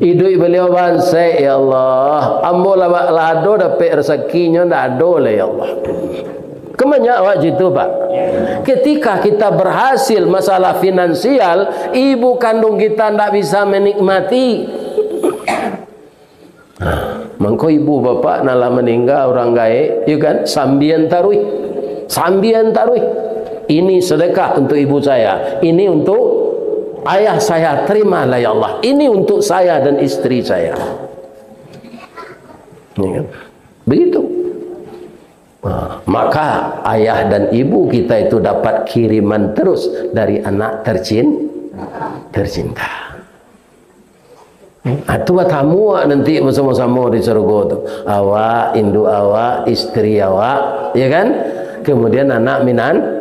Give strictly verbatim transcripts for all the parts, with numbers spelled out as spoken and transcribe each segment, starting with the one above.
Iduik baliau bansaik, ya Allah. Ambo lah, lah ado dapek rasakinyo, ndak ado lai, ya Allah. Kan banyak awak cito, Pak. Ketika kita berhasil masalah finansial, ibu kandung kita ndak bisa menikmati. Mangko ibu bapak nan lah maningga, urang gaek, yo kan, sambian taruih. Sambian taruih. Ini sedekah untuk ibu saya. Ini untuk ayah saya, terimalah ya Allah. Ini untuk saya dan istri saya. Ya kan? Begitu. Nah, maka ayah dan ibu kita itu dapat kiriman terus dari anak tercin-, tercinta. Ah, tu batamu awak nanti basamo-samo di sarugo tu. Awak, induak awak, istri awak, ya kan? Kemudian anak minan.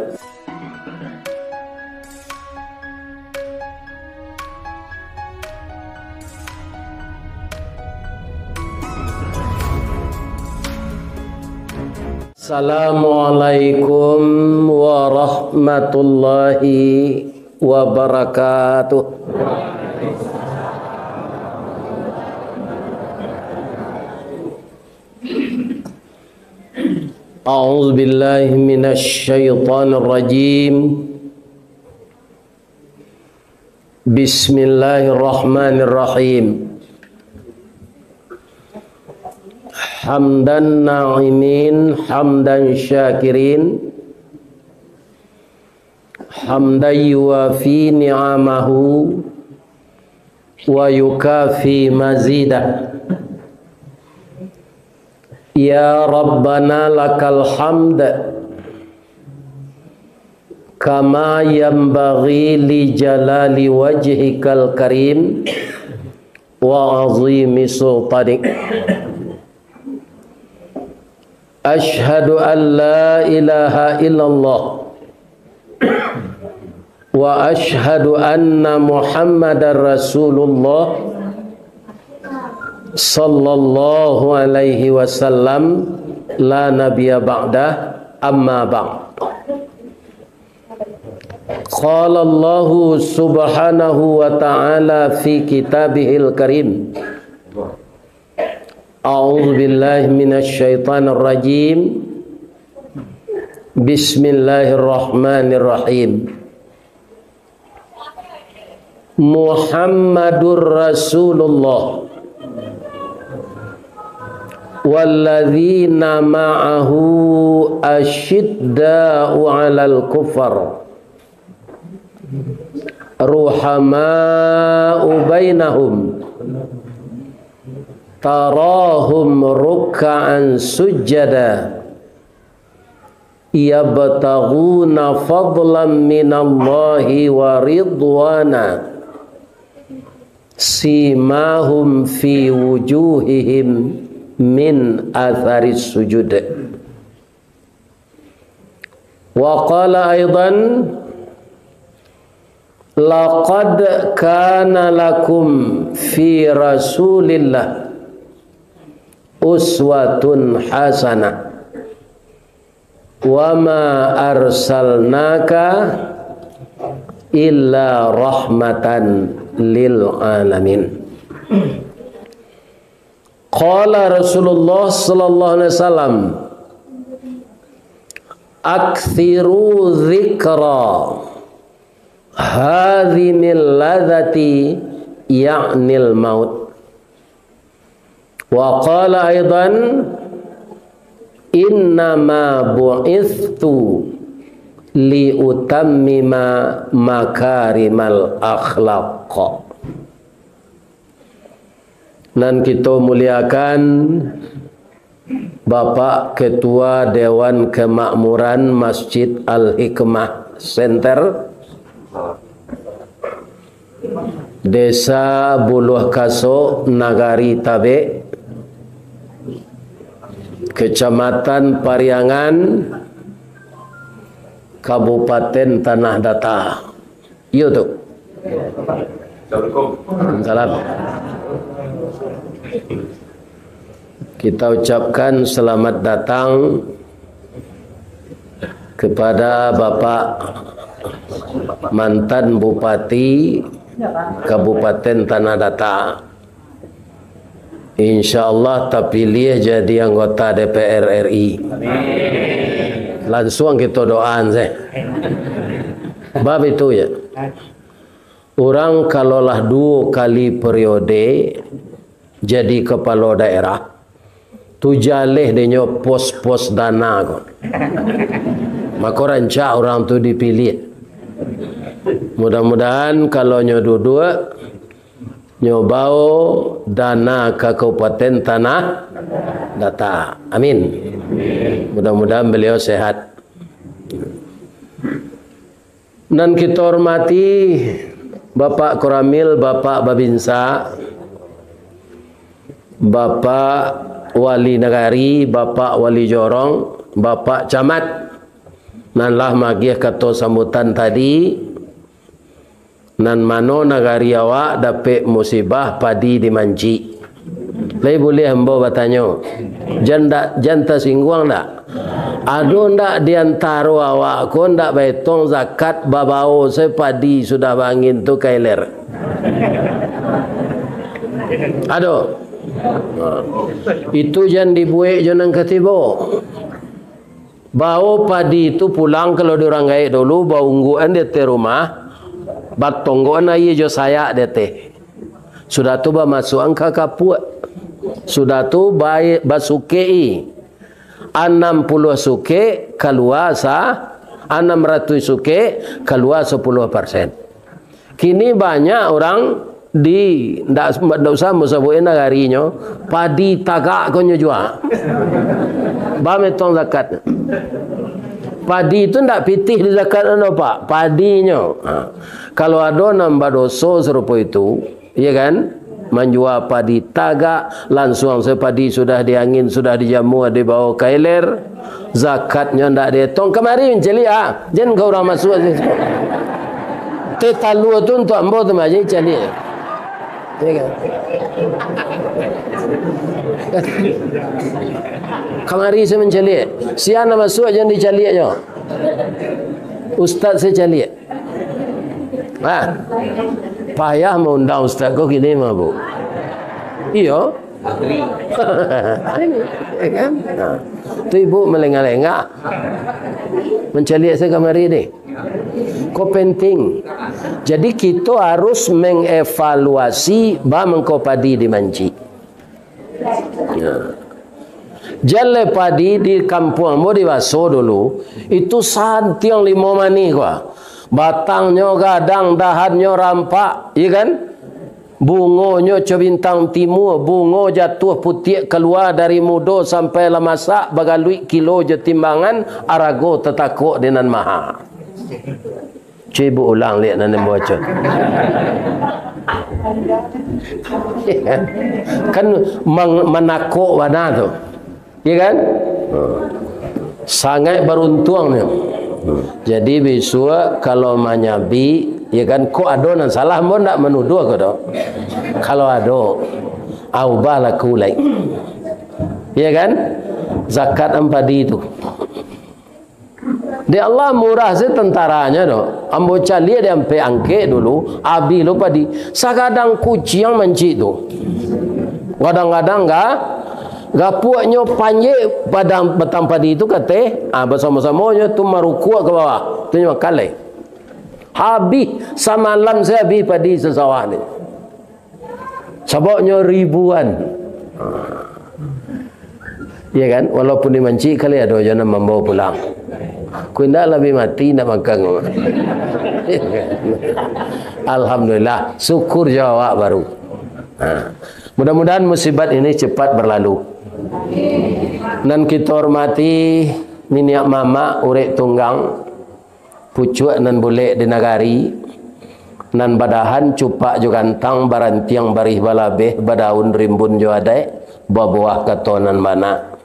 Assalamualaikum warahmatullahi wabarakatuh. A'udzubillahi minasyaitonirrajim. Bismillahirrahmanirrahim. Hamdan na'imin, hamdan syakirin, hamdan yuwafi ni'amahu wa yukafi mazidah. Ya Rabbana lakal hamd, kama yanbaghi li jalali wajhikal karim wa azimi sultanik. Asyhadu an la ilaha illallah wa asyhadu anna Muhammadar Rasulullah sallallahu alaihi wasallam, la nabiyya ba'dah, amma ba'd. Qala Allahu subhanahu wa ta'ala fi kitabihil karim. A'udzubillahi minasyaitonirrajim. Bismillahirrahmanirrahim. Muhammadur Rasulullah walladzina ma'ahu asyidda'u 'alal kuffar ruhama'u bainahum tarahum ruk'an sujjada yabtaghuna fadlan minallahi wa ridwana simahum fi wujuhihim min atharis sujud. Wa qala aidan, laqad kana lakum fi Rasulillah uswatun hasanah, wa ma arsalnaka illa rahmatan lil alamin. Qala Rasulullah sallallahu alaihi wasallam, aktsiru dzikra hadzimil ladzati, ya'nil maut. Wa qala aidan, innama bu'itstu li utammima makarimal akhlaq. Nan kito muliakan, Bapak Ketua Dewan Kemakmuran Masjid Al-Hikmah Center, Desa Buluah Kaso, Nagari Tabek, Kecamatan Pariangan, Kabupaten Tanah Datar. Iyo tu. Assalamualaikum. Waalaikumsalam. Kita ucapkan selamat datang kepada Bapak mantan Bupati Kabupaten Tanah Datar. Insya Allah tapiliah jadi anggota D P R R I. Amin. Lansuang kito doaan se. Bab itu ya. Urang kalau lah duo kali periode jadi kepala daerah, tu jaleh dinyo pos-pos dana ko. Mako rancak urang tu dipiliah. Mudah-mudahan kalau nyo duduak, nyo bao dana Kabupaten Tanah Datar. Amin. Mudah-mudahan beliau sehat. Nan kito hormati, Bapak Koramil, Bapak Babinsa, Bapak Wali Nagari, Bapak Wali Jorong, Bapak Camat, nan lah magiah kato sambutan tadi, nan mano nagari awak dapek musibah padi di mancik. Lai buliah ambo batanyo, jan dak, jan tasingguang dak? Ado ndak di antaro awak ko ndak baetong zakat, babao se padi sudah baangin tu ka ilir? Ado. Itu jan dibuek jo nan katibo. Bao padi tu pulang, kalau di urang gaek dulu, baunggukan di ateh rumah, batonggokan aia jo sayak di ateh. Sudah tu bamasuakan ka kapuak. Sudah tu ba-, basukek-i. Anam puluah sukek kalua sa-, anam ratuih sukek kalua sapuluah persen. Kini banyak urang di, ndak, ndak usah ambo sabuik nagarinyo, padi tagak ko nyo jua. Ba metong zakat. Padi tu ndak pitih di zakat anu, Pak, padinyo. Ha. Kalau ado nan badoso sarupo itu, iya kan? Manjua padi tagak, lansuang se padi sudah diangin, sudah dijamua, dibao ka ilir, zakatnyo ndak dietong. Kamari mancaliak, ah. Jan ka urang masuak siko. Teh talua tu untuak ambo tu mah, jan caliak. Iya kan? Kamari se mancaliak. Sia nan masuak jan dicaliak jo. Ustaz se caliak. Ha. Payah maundang ustaz ko kini mah, Bu. Iyo. Ini, ya kan? Ha. Tu ibu malengah-lengah. Mancaliak se kamari ni. Ko penting. Jadi, kito harus mengevaluasi ba mangko padi di mancik. Ya. Jaleh padi di kampuang ambo di Baso dulu, itu santiang limo manih kua. Batangnyo gadang, dahannyo rampak, iya kan? Bungonyo co bintang timua, bungo jatuah putiak kalua dari mudo sampai lah masak, bagaluik kilo jo timbangan, arago tatakok di nan maha. Cubo ulang liak nan ambo baco. Kan mang-, manakok bana tu. Iya kan? Ha. Sangaik baruntuang nyo. Jadi bisuak kalau manyabik, ya kan, kok ado nan salah, ambo ndak manuduah ko doh. Kalau ado, aubah laku lai. Iya kan? Zakat ampadi tu. Dek Allah murah se tantaranyo tu. Ambo caliak di ampek angkek dulu, abih lo padi. Sagadang kuciang mancik tu. Kadang-kadang ga-, gapuaknyo panjek padang batang padi tu kateh, ah, basamo-samonyo tu marukuak ka bawah. Tu nyo makan lai. Habih, samalam se habih padi sasawah ni. Sababnyo ribuan. Iya kan? Walaupun dimancik kali ado jo nan mambawa pulang. Ku indak labiah mati, indak makan. Alhamdulillah, syukur jo awak baru. Ha. Mudah-mudahan musibat ini cepat berlalu. Nan kito hormati niniak mamak, urek tunggang, pucuak nan bulek di nagari, nan badahan cupak jo gantang, barantiang barih balabeh, badaun rimbun jo adaik, babuah kato nan bana.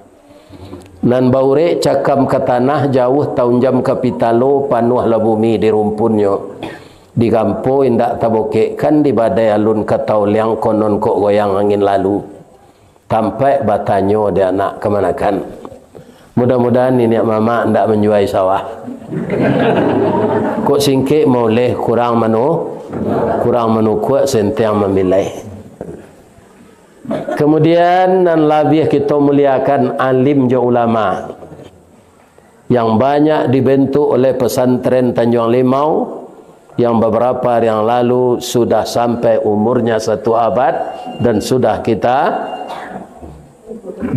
Nan baurek cakam ka tanah, jauah taunjam ka pitalo, panuahlah bumi di rumpunnyo. Di gampo indak tabokekkan, di badai alun ka tauliang, konon kok goyang angin lalu. Tampaik batanyo di anak kamanakan. Mudah-mudahan niniak mamak ndak manjuai sawah. Kok singkek mauleh kurang manu-, kurang manukuak sentiang mamilai. Kemudian, nan labiah kito muliakan, alim jo ulama yang banyak dibentuk oleh pesantren Tanjuang Limau, yang beberapa hari yang lalu sudah sampai umurnya satu abad, dan sudah kita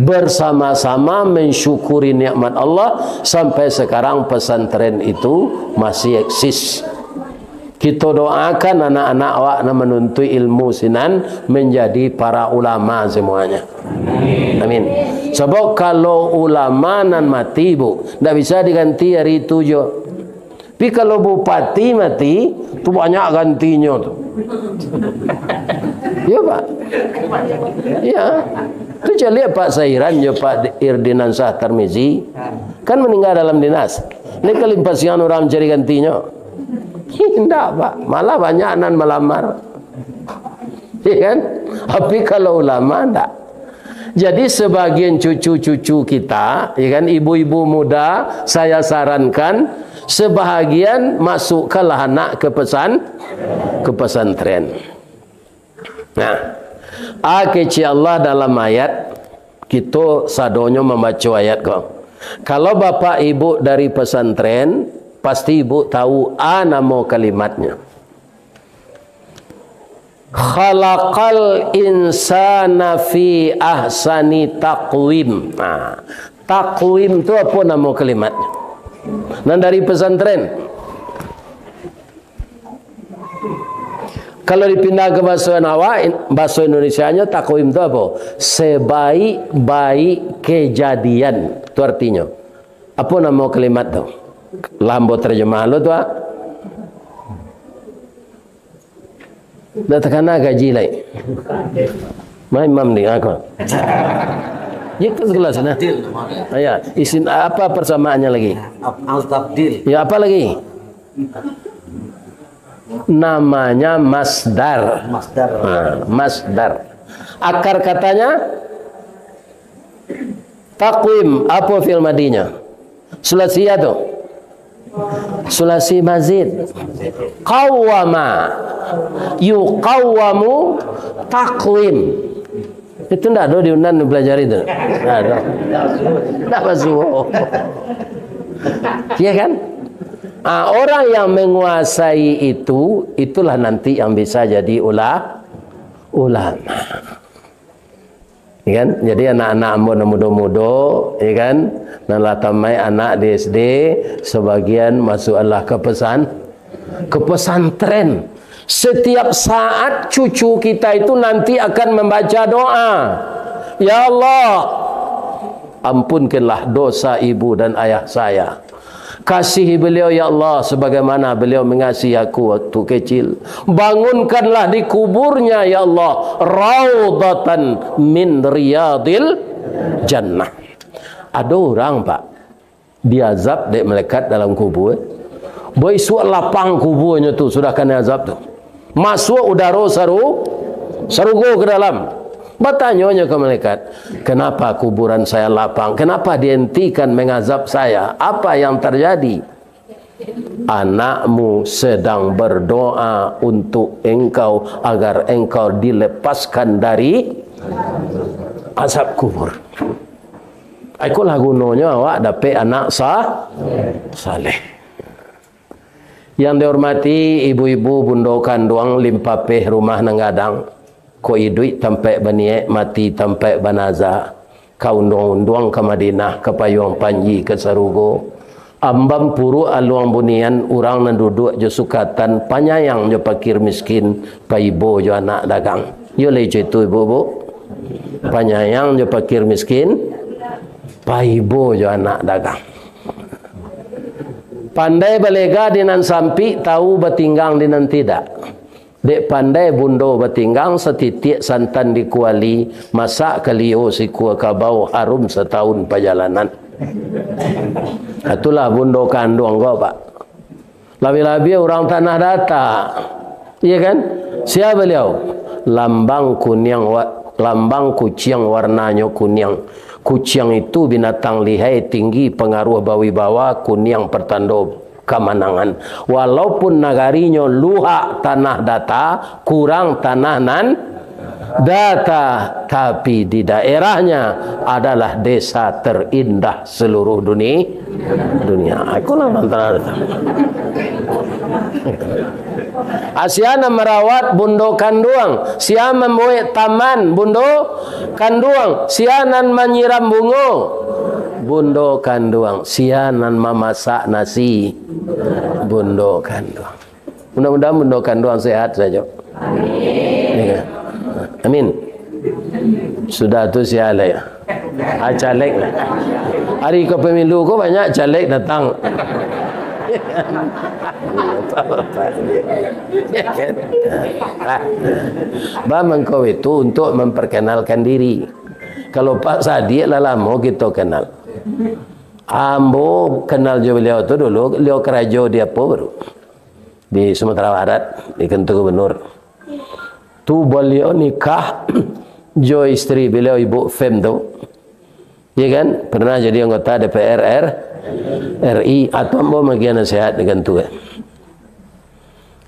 bersama-sama mensyukuri nikmat Allah, sampai sekarang pesantren itu masih eksis. Kito doakan anak-anak awak nan manuntuik ilmu sinan manjadi para ulama semuanya. Amin. Sabab kalau ulama nan mati, Bu, ndak bisa diganti ari itu jo. Tapi kalau bupati mati, tu banyak gantinyo tu. Ya, Pak? Ya. Tu caliak Pak Sairan jo Pak Irdinan Sah Tarmizi. Kan meninggal dalam dinas. Ini kalimpasian urang cari gantinyo. Indak, Pak. Malah banyak nan malamar. Ya kan? Tapi kalau ulama, ndak. Jadi, sebagian cucu-cucu kita, ya kan, ibu-ibu muda, saya sarankan, sebahagian masukkanlah anak ke pesan-, ke pesantren. Nah, a kecek Allah dalam ayat, kito sadonyo mambaco ayat ko. Kalau bapak ibu dari pesantren, pasti ibu tahu a namo kalimatnya. Khalaqal insana fi ahsani taqwim. Nah, taqwim tu apo namo kalimatnyo? Nan dari pesantren. Kalau dipindah ke bahasa awak, in-, bahasa Indonesianyo, taqwim tu apo? Sebaik-baik kejadian. Tu artinyo. Apo namo kalimat tu? Lah ambo terjemah lo tu, ah. Ndak takana gaji lai. Mai, Mam, di aku. Itu sekelas, nah. Takdil namanya. Ah, ya, isin apa persamaannya lagi? Al-, al-takdil. Ya, apa lagi? Namanya masdar. Masdar. Nah, masdar. Akar katanya, takwim, apo fi'il madinyo? Sulasi tu. Sulasi mazid. Qawwama. Yuqawwamu takwim. Itu ndak ado di Unan dipelajari tu. Ndak ado. Ndak basuo. Ya kan? Ah, orang yang menguasai itu, itulah nanti yang bisa jadi ula-, ulama. Ya kan? Jadi, anak-anak ambo nan mudo-mudo, ya kan, nan lah tamaik anak di S D, sebagian masuklah ke pesan-, ke pesantren. Setiap saat cucu kita itu nanti akan membaca doa, "Ya Allah, ampunkanlah dosa ibu dan ayah saya." Kasihi beliau, ya Allah, sebagaimana beliau mengasihi aku waktu kecil. Bangunkanlah di kuburnya, ya Allah, raudhatan min riyadil jannah. Ado urang, Pak, diazab dek malaikat dalam kubur. Baisuak lapang kuburnyo tu, sudah kanai azab tu. Masuak udaro saru-, sarugo ka dalam. Batanyo nyo ka malaikat, "Kenapa kuburan saya lapang? Kenapa dihentikan mengazab saya? Apa yang terjadi?" "Anakmu sedang berdoa untuk engkau, agar engkau dilepaskan dari azab kubur." Ikolah gunonyo awak dapek anak sa-, saleh. Yang dihormati ibu-ibu, bundo kanduang, limpapeh rumah nan gadang, kok iduik tampaik baniaik, mati tampaik banaza, ka unduang-unduang ka Madinah, ka payuang panji ka sarugo. Ambam puruak aluang bunian, urang nan duduak jo sukatan, panyayang jo pakir miskin, paibo jo anak dagang. Iyo lai co itu, ibu-ibu? Panyayang jo pakir miskin, paibo jo anak dagang. Pandai balega di nan sampik, tahu batinggang di nan tidak. Dek pandai bundo batinggang, satitiak santan di kuali, masak kalio sikua kabau, harum satahun pajalanan. Itulah bundo kanduang ko, Pak. Labiah-labiah urang Tanah Datak. Iya kan? Sia baliau? Lambang kuniang wa-, lambang kuciang warnanyo kuniang. Kuciang itu binatang lihai, tinggi, pangaruah bawibawa, kuniang pertando kamanangan. Walaupun nagarinyo luhak tanah data, kurang tanah nan, Data, tapi di daerahnya adalah desa terindah seluruh duni-, dunia. Ikolah mantra. Sia nan marawat bundo kanduang, sia mambuek taman bundo kanduang, sia nan manyiram bungo bundo kanduang, sia nan mamasak nasi bundo kanduang. Mudah-mudahan bundo kanduang sehat sajo. Amin. Ya kan? Amin. Sudah tu sia lai. Ah, caleg lah. Hari ka pemilu ko banyak caleg datang. Ba mangko itu untuk memperkenalkan diri. Kalau Pak Sadiq lah lamo kito kenal. Ambo kenal jo beliau tu dulu, beliau karajo di apo baru? Di Sumatera Barat, di kantua gubernur. Tu baliau nikah jo isteri baliau, Ibu Fem tu. Ya kan? Pernah jadi anggota D P R R-, R I, atau ambo magian nasihat di kantua.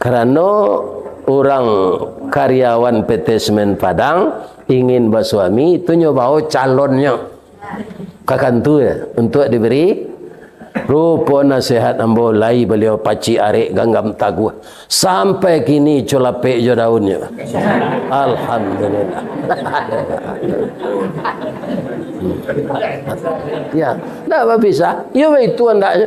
Karano urang karyawan P T Semen Padang ingin basuami, itu nyo bao calonnyo ka kantua untuak diberi. Rupo nasihat ambo lai baliau pacik arek ganggam taguah. Sampai kini culapek jo daunnyo. Alhamdulillah. Ya, ndak bapisah. Yo, baitu andaknyo.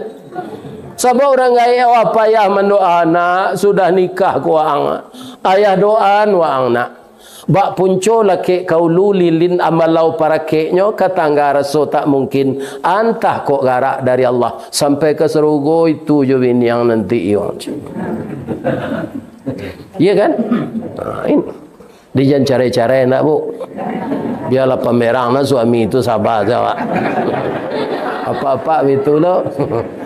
Sabab urang gaek, awak payah mandoa anak, sudah nikah ko waang. Ayah doaan waang nak. Bak punco lakek ka ulu, lilin amalau parakeknyo, ka tangga raso tak mungkin, antah kok garak dari Allah, sampai ka sarugo itu jo biniang nanti iyo. Iya kan? Ha, ini. Di jan carai-carai nak, Bu. Bialah pamerang lah suami itu, sabar sajo awak. Apak-apak bitu lo.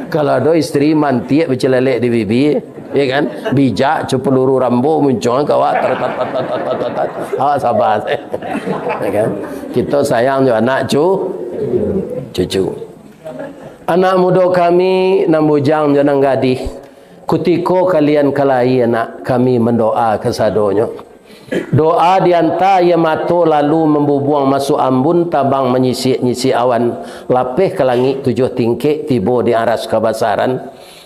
Kalau ado isteri mantiak bacilelek di bibia, ya kan? Bijak, cu peluru Rambo muncuang ka awak, tat, tat, tat. Awak sabar sajo. Ya kan? Kito sayang jo anak cu-, cucu. Anak mudo kami, nan bujang jo nan gadih, kutiko kalian ka lahia nak, kami mandoa kasadonyo. Doa dianta aia mato, lalu mambubuang masuak ambun, tabang manyisik-nyisik awan, lapeh ka langik tujuah tingkek, tibo di aras kabasaran.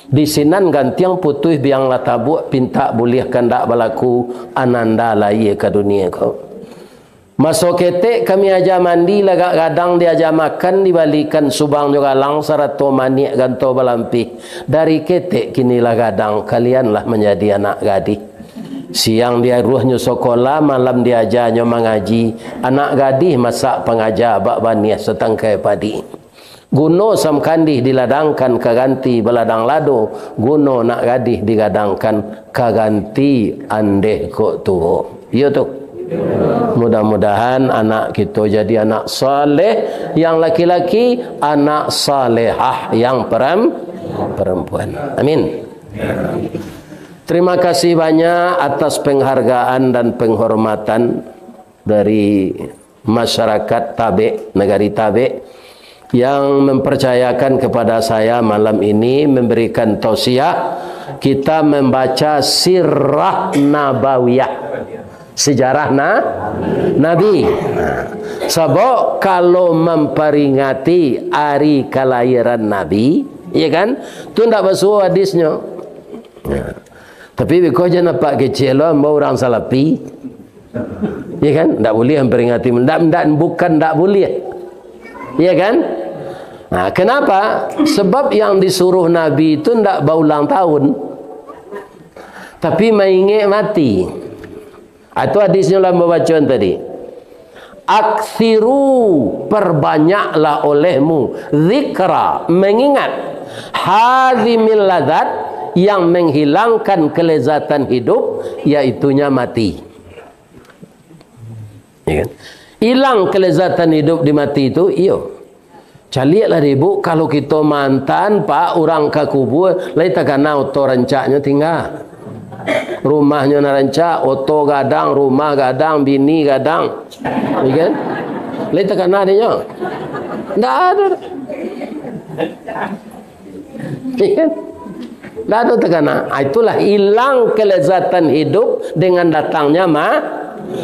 Di sinan gantiang putuih biang lah tabuak, pintak buliah kandak balaku, ananda lahia ka dunia ko. Maso ketek kami aja mandi, lagak gadang diaja makan, dibalikan subang jo galang, sarato maniak ganto balampih. Dari ketek kini lah gadang, kalian lah manjadi anak gadih. Siang diaruahnyo sakolah, malam diajanyo mangaji. Anak gadih masak pangaja, bak baniah satangkai padi. Guno sam kandih diladangkan ka ganti baladang lado, guno nak gadih digadangkan ka ganti andeh kok tuo. Iyo tu. Mudah-mudahan anak kito jadi anak saleh, yang laki-laki, anak salehah yang peram-, perempuan. Amin. Terima kasih banyak atas penghargaan dan penghormatan dari masyarakat Tabek, negari Tabek, yang mempercayakan kepada saya malam ini memberikan tausiah kita membaca Sirah Nabawiyah, sejarah na-, Nabi. Nah, sabab kalau memperingati hari kelahiran Nabi, ya kan, tu ndak basuo hadisnyo. Ya. Tapi biko jan nampak kecek lo, ambo urang Salafi. Ya kan? Ndak buliah memperingati, ndak, ndak, bukan ndak buliah. Ya kan? Nah, kenapa? Sebab yang disuruh Nabi itu ndak baulang tahun. Tapi maingek mati. Ah, itu hadisnyo lah ambo bacoan tadi. Aksiru, perbanyaklah olehmu, zikra, mengingat, hazimil lazat, yang menghilangkan kelezatan hidup, yaitunya mati. Ya kan? Hilang kelezatan hidup di mati itu, iyo. Caliaklah dek ibu, kalau kito maantaan, Pak, urang ka kubua, lai takana oto rancaknyo tingga. Rumahnyo nan rancak, oto gadang, rumah gadang, bini gadang. Ya kan? Lai takana dek nyo? Ndak ado. Ya kan? Ndak ado takana. Ah, itulah hilang kelezatan hidup dengan datangnya ma-,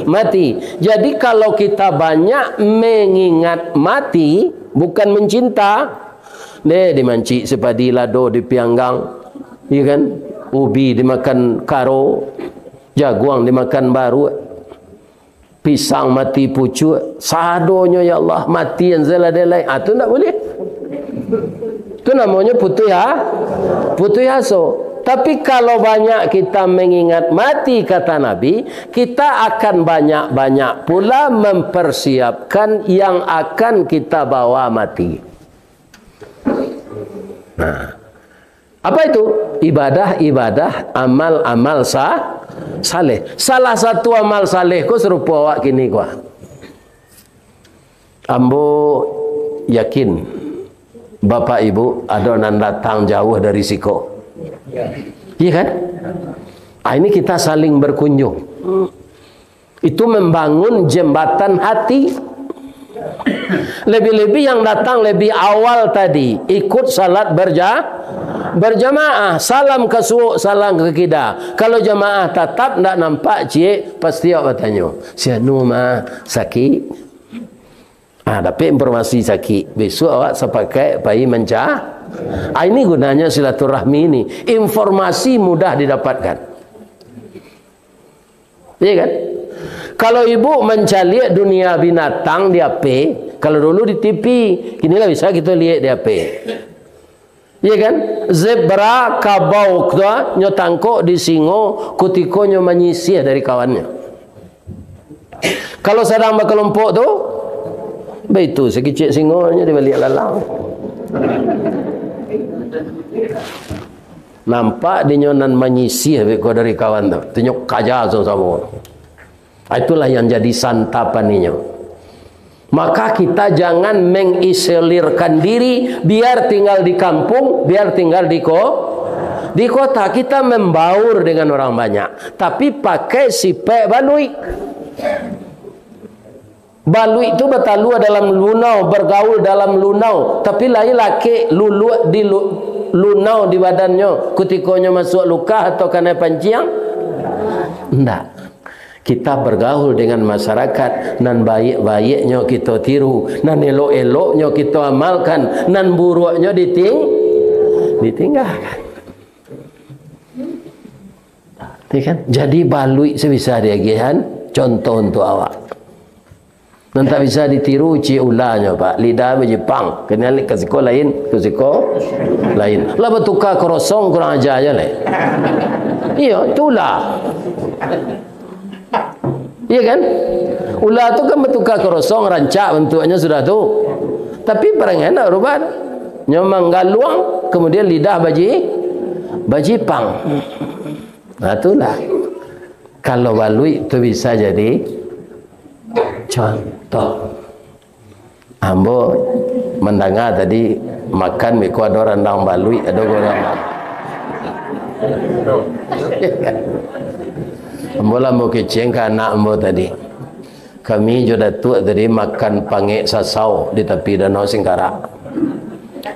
mati. Jadi, kalau kita banyak mengingat mati, bukan mencinta, deh, dimancik si padi lado dipianggang, iya kan? Ubi dimakan karo, jaguang dimakan baruak, pisang mati pucuak, sadonyo, ya Allah, mati yang selai-delai. Ah, tu ndak boleh. Itu namonyo putuih a-, putuih aso. Tapi kalau banyak kita mengingat mati, kata Nabi, kita akan banyak-banyak pula mempersiapkan yang akan kita bawa mati. Nah, apa itu? Ibadah-ibadah, amal-amal sa-, saleh. Salah satu amal saleh ko sarupo awak kini ko. Ambo yakin, Bapak Ibu, ado nan datang jauah dari siko. Iya kan? Ah, ini kita saling berkunjung. Itu membangun jembatan hati. Lebih-lebih yang datang lebih awal tadi, ikut salat berja-, berjamaah, salam ka suok, salam ka kida. Kalau jamaah tatap ndak nampak ciek, pasti awak batanyo, "Si anu mah sakik?" Ah, dapek informasi sakik, besok awak sapakaik pai manca-, ah, ini gunanya silaturahmi ini. Informasi mudah didapatkan. Iya kan? Kalau ibu mancaliak dunia binatang di H P, kalau dulu di T V, kini lah bisa kito liek di H P. Iya kan? Zebra, kabau tu, ah, nyo tangkok di singo kutiko nyo manyisiah dari kawannyo. Kalau sadang bakalompok tu, baitu sakicik singonyo di baliak lalang. Nampak dinyo nan manyisiah beko dari kawan tu. Tu nyo kaja samo-samo. Ah, itulah yang jadi santapan inyo. Maka kita jangan mengisolirkan diri, biar tinggal di kampung, biar tinggal di ko-, di kota. Kita membaur dengan orang banyak, tapi pakai sipek baluik. Baluik tu batalua dalam lunau, bergaul dalam lunau, tapi lai lakek luluak di lu-, lunau di badannyo kutiko nyo masuak lukah atau kanai panciang? Ndak. Kita bergaul dengan masyarakat, nan baiak-baiaknyo kito tiru, nan elok-eloknyo kito amalkan, nan buruaknyo diting-, ditinggalkan. Ya kan? Jadi baluik sabisa diagiahan, contoh untuk awak. Nan tak bisa ditiru, ciek ulanyo, Pak. Lidah bajipang. Kini alik ka siko lain, ka siko lain. Lah batuka karosong, kurang aja aja lai. Iyo, itulah. Iya kan? Ular tu kan batuka karosong, rancak bantuaknyo sudah tu. Tapi parangai ndak barubah tu. Nyo manggaluang, kemudian lidah baji-, bajipang. Nah, itulah. Kalau baluik tu bisa jadi contoh. Ambo mandanga tadi makan beko ado randang baluik, ado goreng. Ambo lah ambo keceng ka anak ambo tadi. Kami jo Datuak tadi makan pangek sasau di tapi Danau Singkarak.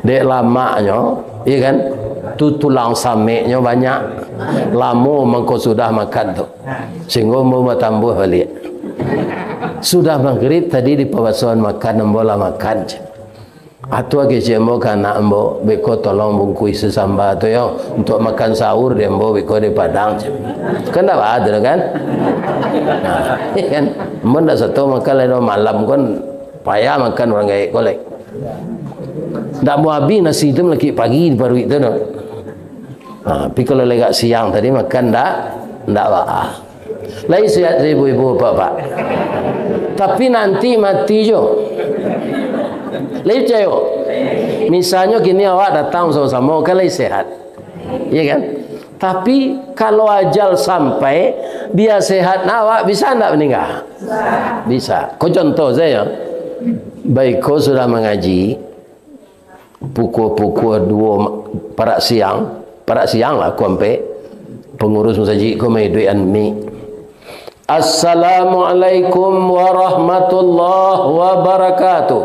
Dek lamaknyo, iya kan? Tu tulang sameknyo banyak. Lamo mangko sudah makan tu. Sehinggo ambo batambuah baliak. Sudah magrib tadi di pabasoan makan, ambo lah makan. Atu kecek ambo ka anak ambo, "Beko tolong bungkuih sasamba tu yo, untuk makan sahur di ambo beko di Padang," cek. Kan ndak baa tu kan? Nah, iya kan? Ambo ndak sato makan lai doh, malam kan payah makan urang gaek ko lai. Ndak mau abih nasi tu malakik pagi di paruik tu doh. Ha, tapi kalau lagak siang tadi makan ndak, ndak baa. Lai sehat ibu-ibu, bapak-bapak. Tapi nanti mati jo. Lai picayo? Misalnyo kini awak datang samo-samo, kan lai sehat. Iya kan? Tapi kalau ajal sampai, bia sehat nah awak bisa ndak maningga? Bisa. Ko contoh sajo. Baiko sudah mangaji, pukua-pukua duo ma-, parak siang, parak siang lah, pukua ampek, pangurus masajik ko maiduikan mik. "Assalamualaikum warahmatullahi wabarakatuh.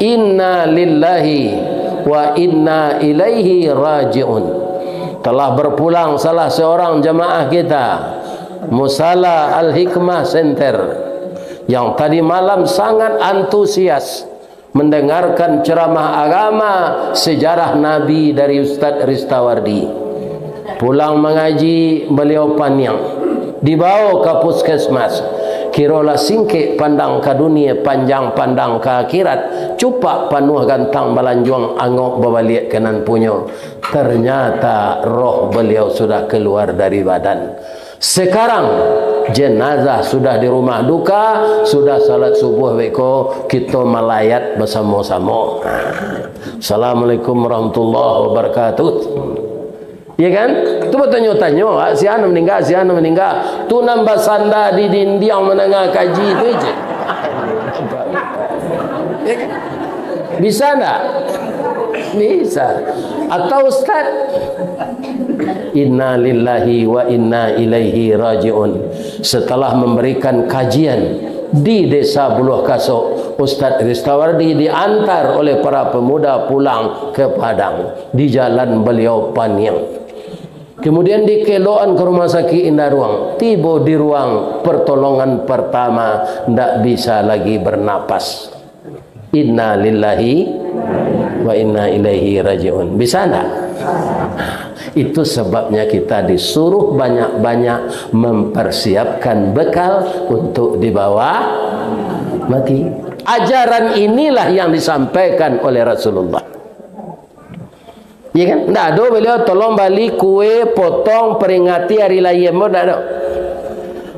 Inna lillahi wa inna ilaihi raji'un." Telah berpulang salah seorang jamaah kita. Musala Al-Hikmah Center, yang tadi malam sangat antusias mendengarkan ceramah agama, sejarah Nabi dari Ustaz Ristawardi. Pulang mangaji, baliau paniang. Dibawa ka puskesmas. Kirolah singkek pandang ka dunia, panjang pandang ka akhirat. Cupak panuah gantang balanjuang, angok babaliak ka nan punyo. Ternyata roh beliau sudah keluar dari badan. Sekarang, jenazah sudah di rumah duka, sudah salat subuh beko, kito malayat basamo-samo. Ha. Assalamualaikum warahmatullahi wabarakatuh. Ya kan? Tu batanyo-tanyo, ah, si anu maningga, si anu maningga. Tu nan basanda di dindiang mandanga kaji tu je. Ya kan? Bisa ndak? Bisa. Atau, Ustaz, inna lillahi wa inna ilaihi raji'un. Setelah memberikan kajian di Desa Buluah Kasok, Ustaz Ristawardi diantar oleh para pemuda pulang ke Padang. Di jalan beliau paniang. Kemudian dikelokan ke rumah sakit Indaruang. Tibo di ruang pertolongan pertama, ndak bisa lagi bernapas. Inna lillahi wa inna ilaihi raji'un. Bisa ndak? Itu sebabnya kita disuruh banyak-banyak mempersiapkan bekal untuk dibawa mati. Ajaran inilah yang disampaikan oleh Rasulullah. Ya kan? Ndak ado beliau tolong bali kue, potong, peringati hari lahia, ndak ado.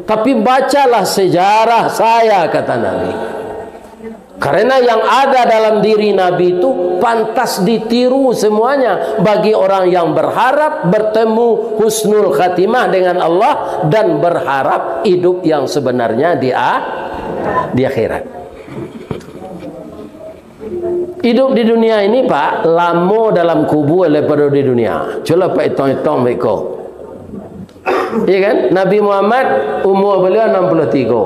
Tapi bacalah sejarah saya, kata Nabi. Karena yang ada dalam diri Nabi itu pantas ditiru semuanya bagi orang yang berharap bertemu husnul khatimah dengan Allah dan berharap hidup yang sebenarnya di a-, di akhirat. Hidup di dunia ini, Pak, lamo dalam kubua daripado di dunia. Cubolah Pak itong-itong beko. Iya kan? Nabi Muhammad, umua baliau anam puluah tigo.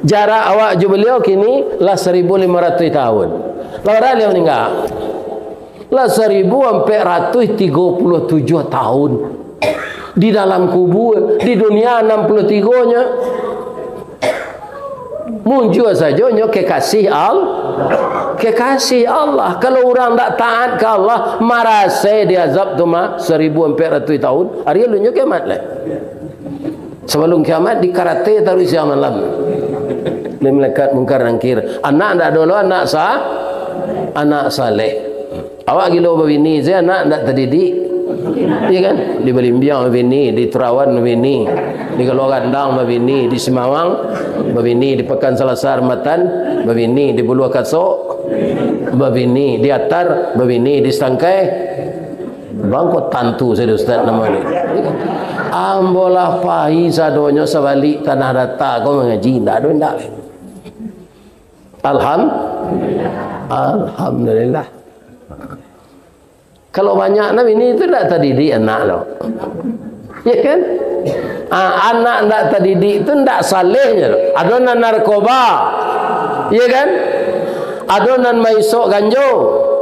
Jarak awak jo baliau kini lah saribu limo ratuih tahun. Lah bara baliau maningga? Lah saribu ampek ratuih tigo puluah tujuah tahun. Di dalam kubua, di dunia anam puluah tigo nyo. Munjua sajo nyo kekasih Al-, kekasih Allah. Kalau urang ndak taat ka Allah, marasai di azab tu mah saribu ampek ratuih tahun, ari alun nyo kiamat lai. Sabalum kiamat, dikarate taruih siang malam. Dek malaikat Mungkar Nangkir, anak ndak ado lo, anak sa-, anak saleh. Awak gilo babini, se anak ndak tadidik. Iya kan? Di Balimbiang babini, di Tarawan babini, di Galuah Gandang babini, di Simawang babini, di Pakan Salasa Ramatan babini, di Buluah Kasok babini, di Atar babini, di Satangkai. Bangko tantu sajo Ustaz namo ni. Ambo lah pai sadonyo sabalik Tanah Data ko mangaji, ndak ado indak. Alham-, Alhamdulillah. Kalau banyak nan bini tu ndak tadidik anak lo. Ya kan? Ah, anak ndak tadidik tu ndak salehnyo. Ado nan narkoba. Ya kan? Ado nan maisok ganjo,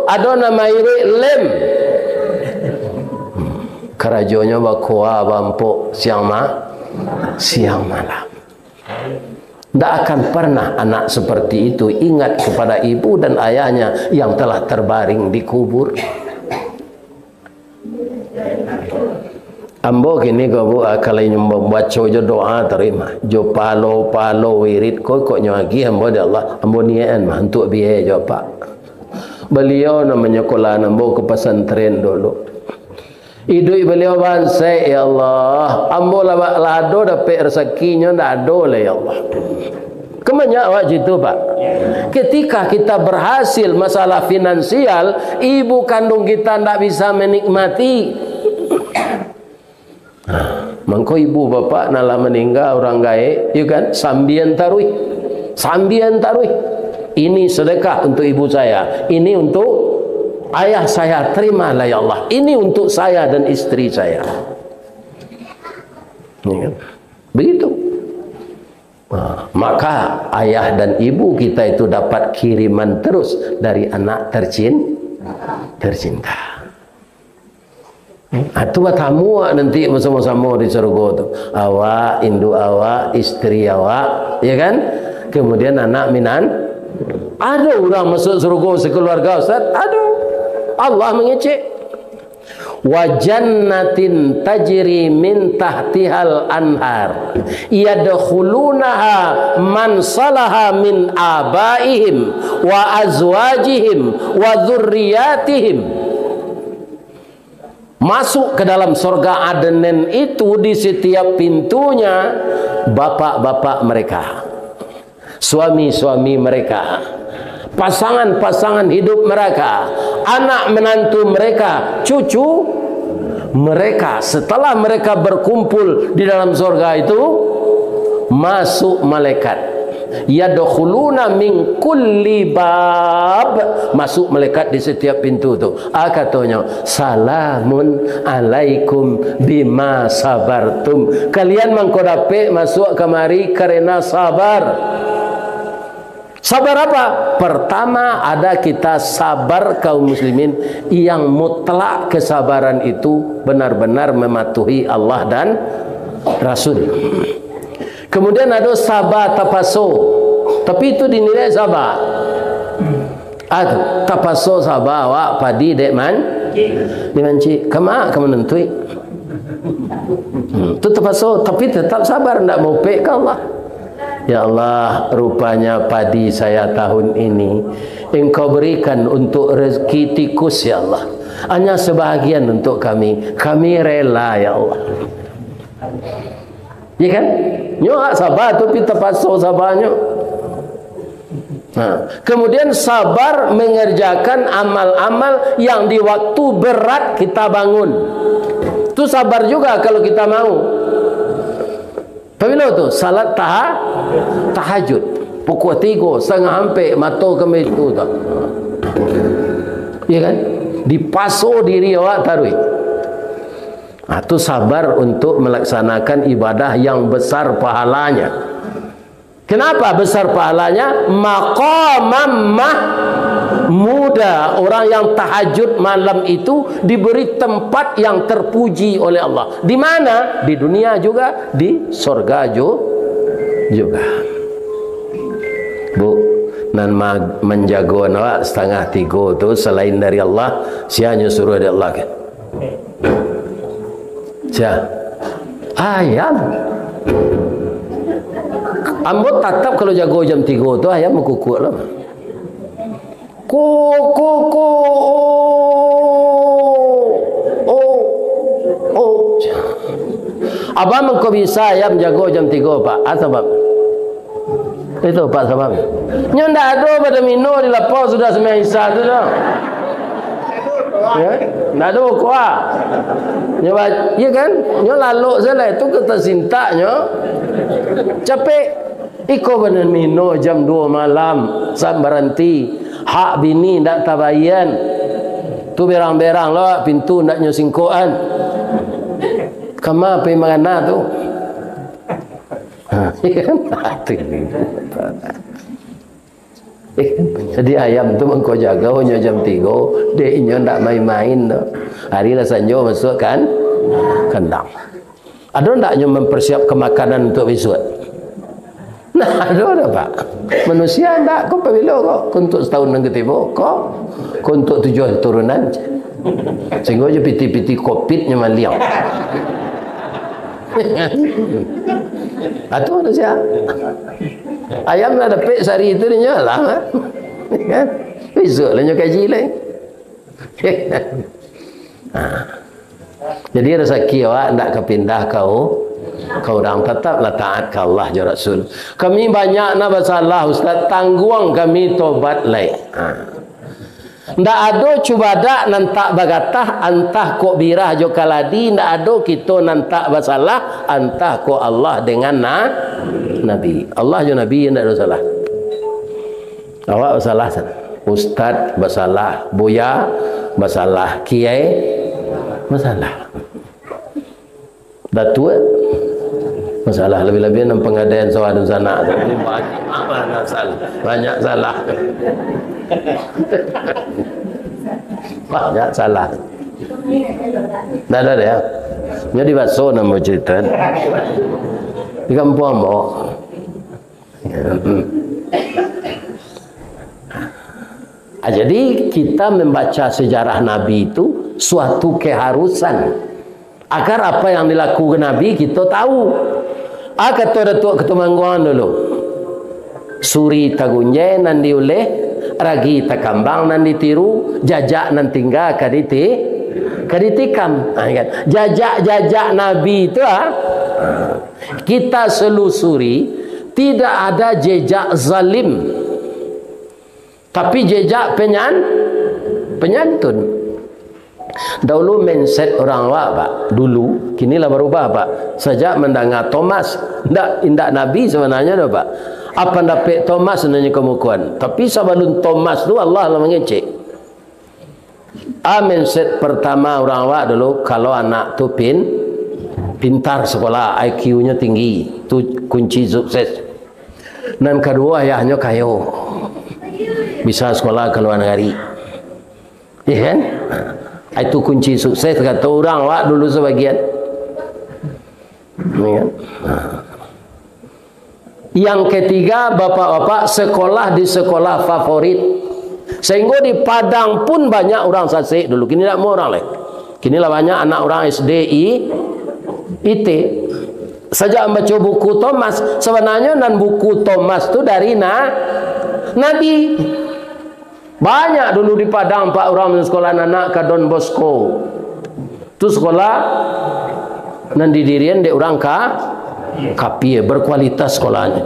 ado nan mairik lem. Karajonyo bakoa bampok siang ma-, siang malam. Tidak akan pernah anak seperti itu ingat kepada ibu dan ayahnya yang telah terbaring di kubur. Ambo kini ko, Bu, ah, kalau nyumbang baco jo doa tarima. Jo palo-palo wirid ko, kok nyo agih ambo di Allah. Ambo niakan mah untuk biaya jo apak. Beliau nan manyekolah ambo ke pesantren dulu. Iduik baliau bansaik, ya Allah. Ambo lah, lah ado dapek rasakinyo, ndak ado lai, ya Allah. Kan banyak awak cito, Pak. Ketika kita berhasil masalah finansial, ibu kandung kita ndak bisa menikmati. Nah, mangko ibu bapak nan lah maningga, urang gaek, yo kan, sambian taruih. Sambian taruih. Ini sedekah untuk ibu saya, ini untuk ayah saya, terimalah ya Allah. Ini untuk saya dan istri saya. Ya kan? Begitu. Nah, maka ayah dan ibu kita itu dapat kiriman terus dari anak tercin-, tercinta. Ha, tu batamu awak nanti basamo-samo di surga tu. Awak, induak awak, istri awak, ya kan? Kemudian anak minan. Ado urang masuk surga sakaluarga, Ustaz? Ado. Allah mangecek. "Wa jannatin tajri min tahtihal anhar, yadkhulunaha man salaha min abaihim wa azwajihim wa dzurriyyatihim." Masuk ke dalam sorga Aden itu, di setiap pintunya, bapak-bapak mereka, suami-suami mereka, pasangan-pasangan hidup mereka, anak menantu mereka, cucu mereka. Setelah mereka berkumpul di dalam sorga itu, masuk malaikat. "Yadkhuluna min kulli bab." Masuk malaikat di setiap pintu tu. Ah, katonyo, "Salamun alaikum bima sabartum." Kalian mangko dapek masuak kamari karena sabar. Sabar apa? Pertama, ada kita sabar, kaum muslimin, yang mutlak kesabaran itu benar-benar mematuhi Allah dan Rasul. Kemudian ado sabar tapaso, tapi itu dinilai sabar. Ah, tu, tapaso sabar awak padi dek man-, dek mancik. Kama ka manantuik. Hmm, tu tapaso, tapi tetap sabar, ndak maupek ka Allah. "Ya Allah, rupanya padi saya tahun ini Engkau berikan untuk rezeki tikus, ya Allah. Hanya sebahagian untuk kami. Kami rela, ya Allah." Ya kan? Nyo hak sabar tu, tapi tapaso sabarnyo. Nah, kemudian sabar mengerjakan amal-amal yang di waktu berat kita bangun. Tu sabar juga kalau kita mau. Pabilo tu? Salat taha-, tahajud. Pukul tigo, satangah ampek, mato kami tu tu. Ya kan? Dipaso diri awak taruih. Ah, tu sabar untuk melaksanakan ibadah yang besar pahalanya. Kenapa besar pahalanya? Maqamam mahmuda. Orang yang tahajud malam itu diberi tempat yang terpuji oleh Allah. Di mana? Di dunia juga, di sorga ju-, juga. Bu, nan ma-, manjago awak satangah tigo tu selain dari Allah, sia nyo suruah dek Allah kan? Sia? Ayam. Ambo tatap kalau jago jam tigo tu, ayam bakukuak lah. Ko, ko, ko, o, o, o. Abah mangko bisa ayam jago jam tigo, Pak? Ah, sabab? Itu, Pak, sabab. Nyo ndak ado pado mino di lapau sudah sumbayang Isya tu doh. Ya? Ndak ado kuah. Nyo ba-, iya kan? Nyo lalok salah itu ka tasintak nyo. Capek. Iko bana mino jam duo malam, sam baranti. Hak bini ndak tabayian. Tu berang-berang lo, pintu ndak nyo singkokan. Kama pai mangana tu? Ha, iya kan? Jadi ayam tu mangko jago nyo jam tigo, dek inyo ndak main-main tu. Hari lah sanjo masuk kan kandang. Ado ndak nyo mempersiapkan makanan untuk bisuak? Nah, ado dah, Pak. Manusia ndak, ko pabilo ko? Ko untuk setahun nan katibo, ko, ko untuk tujuh turunan. Sehingga je piti-piti covid nyo maliang. Atu manusia. Ayam lah dapek sari tu dinyo lah, ha? Kan? Bisuak lah nyo kaji lai. Ha. Jadi, rasaki awak ndak ka pindah ka u-, ka urang, tataplah taat ka Allah jo Rasul. Kami banyak na basalah, Ustaz, tangguang kami tobat lai. Ha. Ndak ado cubadak nan tak bagatah, antah kok birah jo kaladi, ndak ado kito nan tak basalah, antah kok Allah dengan na-, Nabi. Allah jo Nabi ndak ado salah. Awak basalah sajo. Ustaz basalah, buya basalah, kiai basalah. Datuak basalah, labiah-labiah nan pangadaian sawah dunsanak tu. Banyak, banyak salah. Banyak salah. Banyak salah. Ndak ado, ya. Nyo di baso namo cerita. Di kampuang ambo. Ah, jadi, kita membaca sejarah Nabi itu suatu keharusan. Agar apa yang dilakukan Nabi, kita tahu. Ah, kato Datuak Katumangguangan dulu, "Suri tagunjai nan diuleh, ragi takambang nan ditiru, jajak nan tingga ka diti-, ka ditikam." Ah, kan? Jajak-jajak Nabi itu, ah, kita selusuri, tidak ada jejak zalim. Tapi jejak penyan-, penyantun. Dahulu mindset urang awak, Pak. Dulu, kini lah barubah, Pak. Sajak mandanga Thomas, ndak, indak Nabi sabananyo doh, Pak. Apo pandapek Thomas nanyo kamukoan. Tapi sabalun Thomas tu, Allah lah mangecek. Ah, mindset pertama urang awak dulu, kalau anak tu pin-, pintar sekolah, I Q-nyo tinggi, tu kunci sukses. Nan kaduo, ayahnyo kayo. Bisa sekolah ka lua nagari. Iya kan? Ah, itu kunci sukses, kato urang awak dulu sabagian. Iya kan? Ah. Yang ketiga, bapak-bapak, sekolah di sekolah favorit. Sehingga di Padang pun banyak urang Sasek dulu. Kini ndak amuah urang lai. Kini lah banyak anak urang S D, I-, I T. Sajak mambaco buku Thomas, sabananyo nan buku Thomas tu dari na-, Nabi. Banyak dulu di Padang, Pak, urang nan sekolah anak ka Don Bosco. Tu sekolah nan didirian dek urang ka-, kapia, berkualitas sekolahnyo.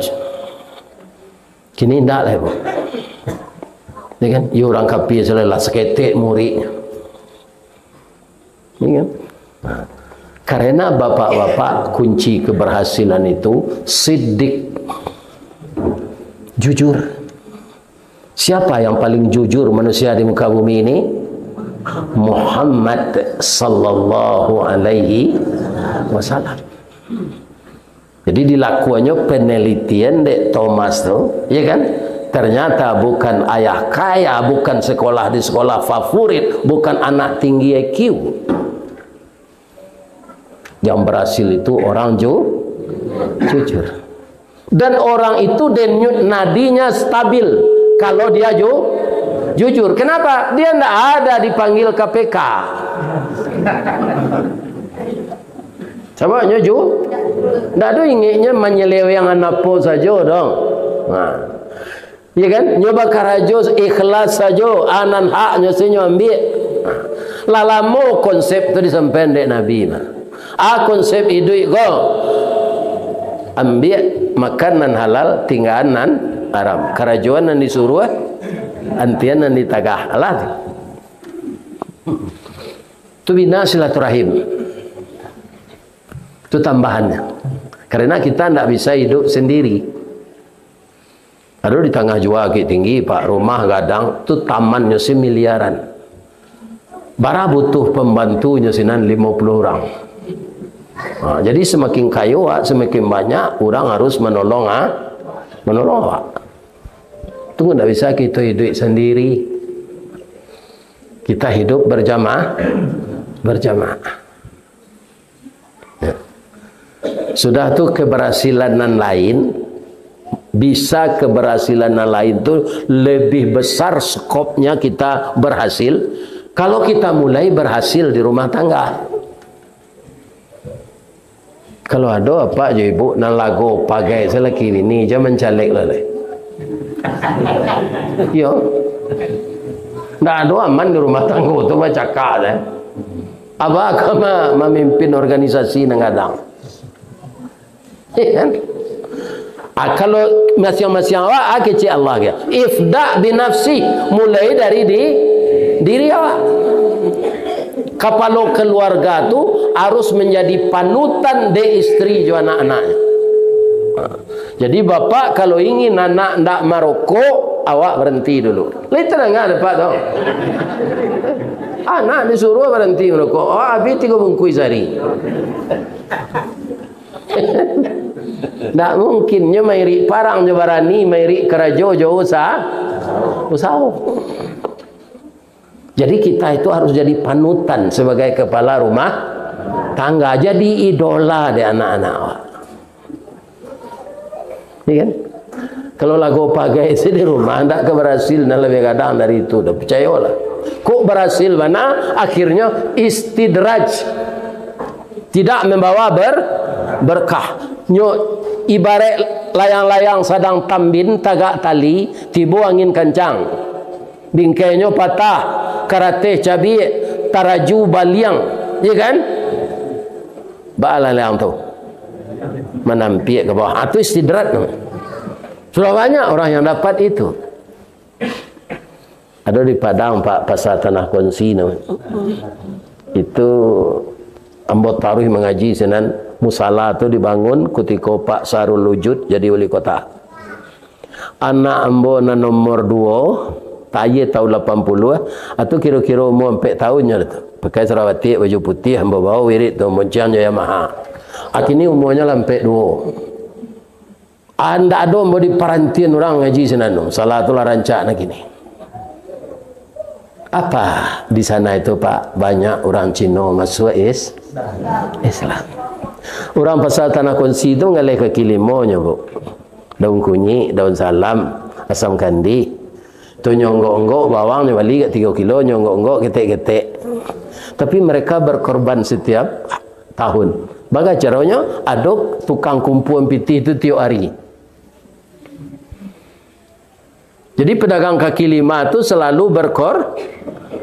Kini indak lai, Bu. Ya kan? Yo, urang kapia salah, saketek muridnyo. Ya kan? Nah, karena bapak-bapak, kunci keberhasilan itu sidik, jujur. Siapa yang paling jujur manusia di muka bumi ini? Muhammad sallallahu alaihi wasallam. Jadi, dilakuannyo penelitian dek Thomas tu, ya kan? Ternyata bukan ayah kaya, bukan sekolah di sekolah favorit, bukan anak tinggi I Q. Yang berhasil itu orang ju-, jujur. Dan orang itu denyut nadinya stabil kalau dia ju-, jujur. Kenapa? Dia ndak ada dipanggil K P K. Sababnyo ju-, ndak ado ingeknyo manyelewengan apo sajo doh. Nah. Iya kan? Nyo bakarajo ikhlas sajo, a nan haknyo se nyo ambiak. Lah lamo konsep tu disampaian dek Nabi mah. A konsep iduik ko, ambiak makan nan halal, tinggaan nan haram. Karajoan nan disuruah, antian nan ditagah. Alah tu. Tu bina silaturahim. Tu tambahannyo. Karena kita ndak bisa hidup sendiri. Ado di tangah jua Bukiktinggi, Pak, rumah gadang tu tamannyo se miliaran. Bara butuh pambantunyo sinan limo puluah urang. Ha, jadi samakin kayo awak, samakin banyak urang harus manolong, ha? Manolong awak. Tu ndak bisa kito hiduik sandiri. Kita hidup berjamaah, berjamaah. Ya. Sudah tu, keberhasilan nan lain, bisa keberhasilan nan lain tu lebih besar skopnya kita berhasil, kalau kita mulai berhasil di rumah tangga. Kalau ado apak jo ibu nan lago pagai salaki bini, jan mancalek lah lai. Iyo. Ndak ado aman di rumah tanggo tu bacakak se. Abah ka ma-, mamimpin organisasi nan gadang. Iya kan? Ah, kalau masiang-masiang awak, ah, kecek Allah ka. Ibda' binafsi, mulai dari di diri awak. Kapalo kaluarga tu harus manjadi panutan dek istri jo anak-anaknyo. Jadi, bapak kalau ingin anak ndak marokok, awak baranti dulu. Lai tadanga dek apak tu? Anak disuruah baranti marokok, awak abih tigo bungkuih sahari. Ndak mungkin nyo mairik parang jo barani, mairik karajo jo usa-, usaho. Jadi kita itu harus jadi panutan sebagai kepala rumah tangga, jadi idola dek anak-anak awak. Iya kan? Kalau lago pagai se di rumah, ndak ka barasil nan labiah gadang dari itu doh, picayolah. Kok barasil bana, akhirnyo istidraj. Tidak membawa ber-, berkah. Nyo ibarat layang-layang sadang tambin, tagak tali, tibo angin kancang. Bingkainyo patah, karateh cabiak, taraju baliang. Iya kan? Baalah layang tu. Manampiak ka bawah. Ah, tu istidraj tu. Sudah banyak orang yang dapat itu. Ado di Padang, Pak, pasar Tanah Konsi tu. Itu ambo taruih mangaji sinan. Musala tu dibangun kutiko Pak Sarul Wujud jadi wali kota. Anak ambo nan nomor duo, tayie taun lapan puluah, atu kiro-kiro umua ampek taun nyo tu. Pakai sarawa batik, baju putiah, ambo bao wirid tu, monciang jo Yamaha. Akini umuanyo lah ampek duo. Ah, ndak ado ambo diparantian urang ngaji sinan tu. Salah tu lah rancak nak kini. Apa di sana itu, Pak? Banyak urang Cino masuk is-, Islam. Urang pasar Tanah Konsi tu ngaleh kaki limonyo, Bu. Daun kunyik, daun salam, asam kandi. Tu nyo onggok-onggok, bawang nyo bali agak tigo kilo, nyo onggok-onggok, ketek-ketek. Tapi mereka berkorban setiap tahun. Bagacaronyo, ado tukang kumpuan pitih tu tiok ari. Jadi, pedagang kaki lima tu selalu berkor-,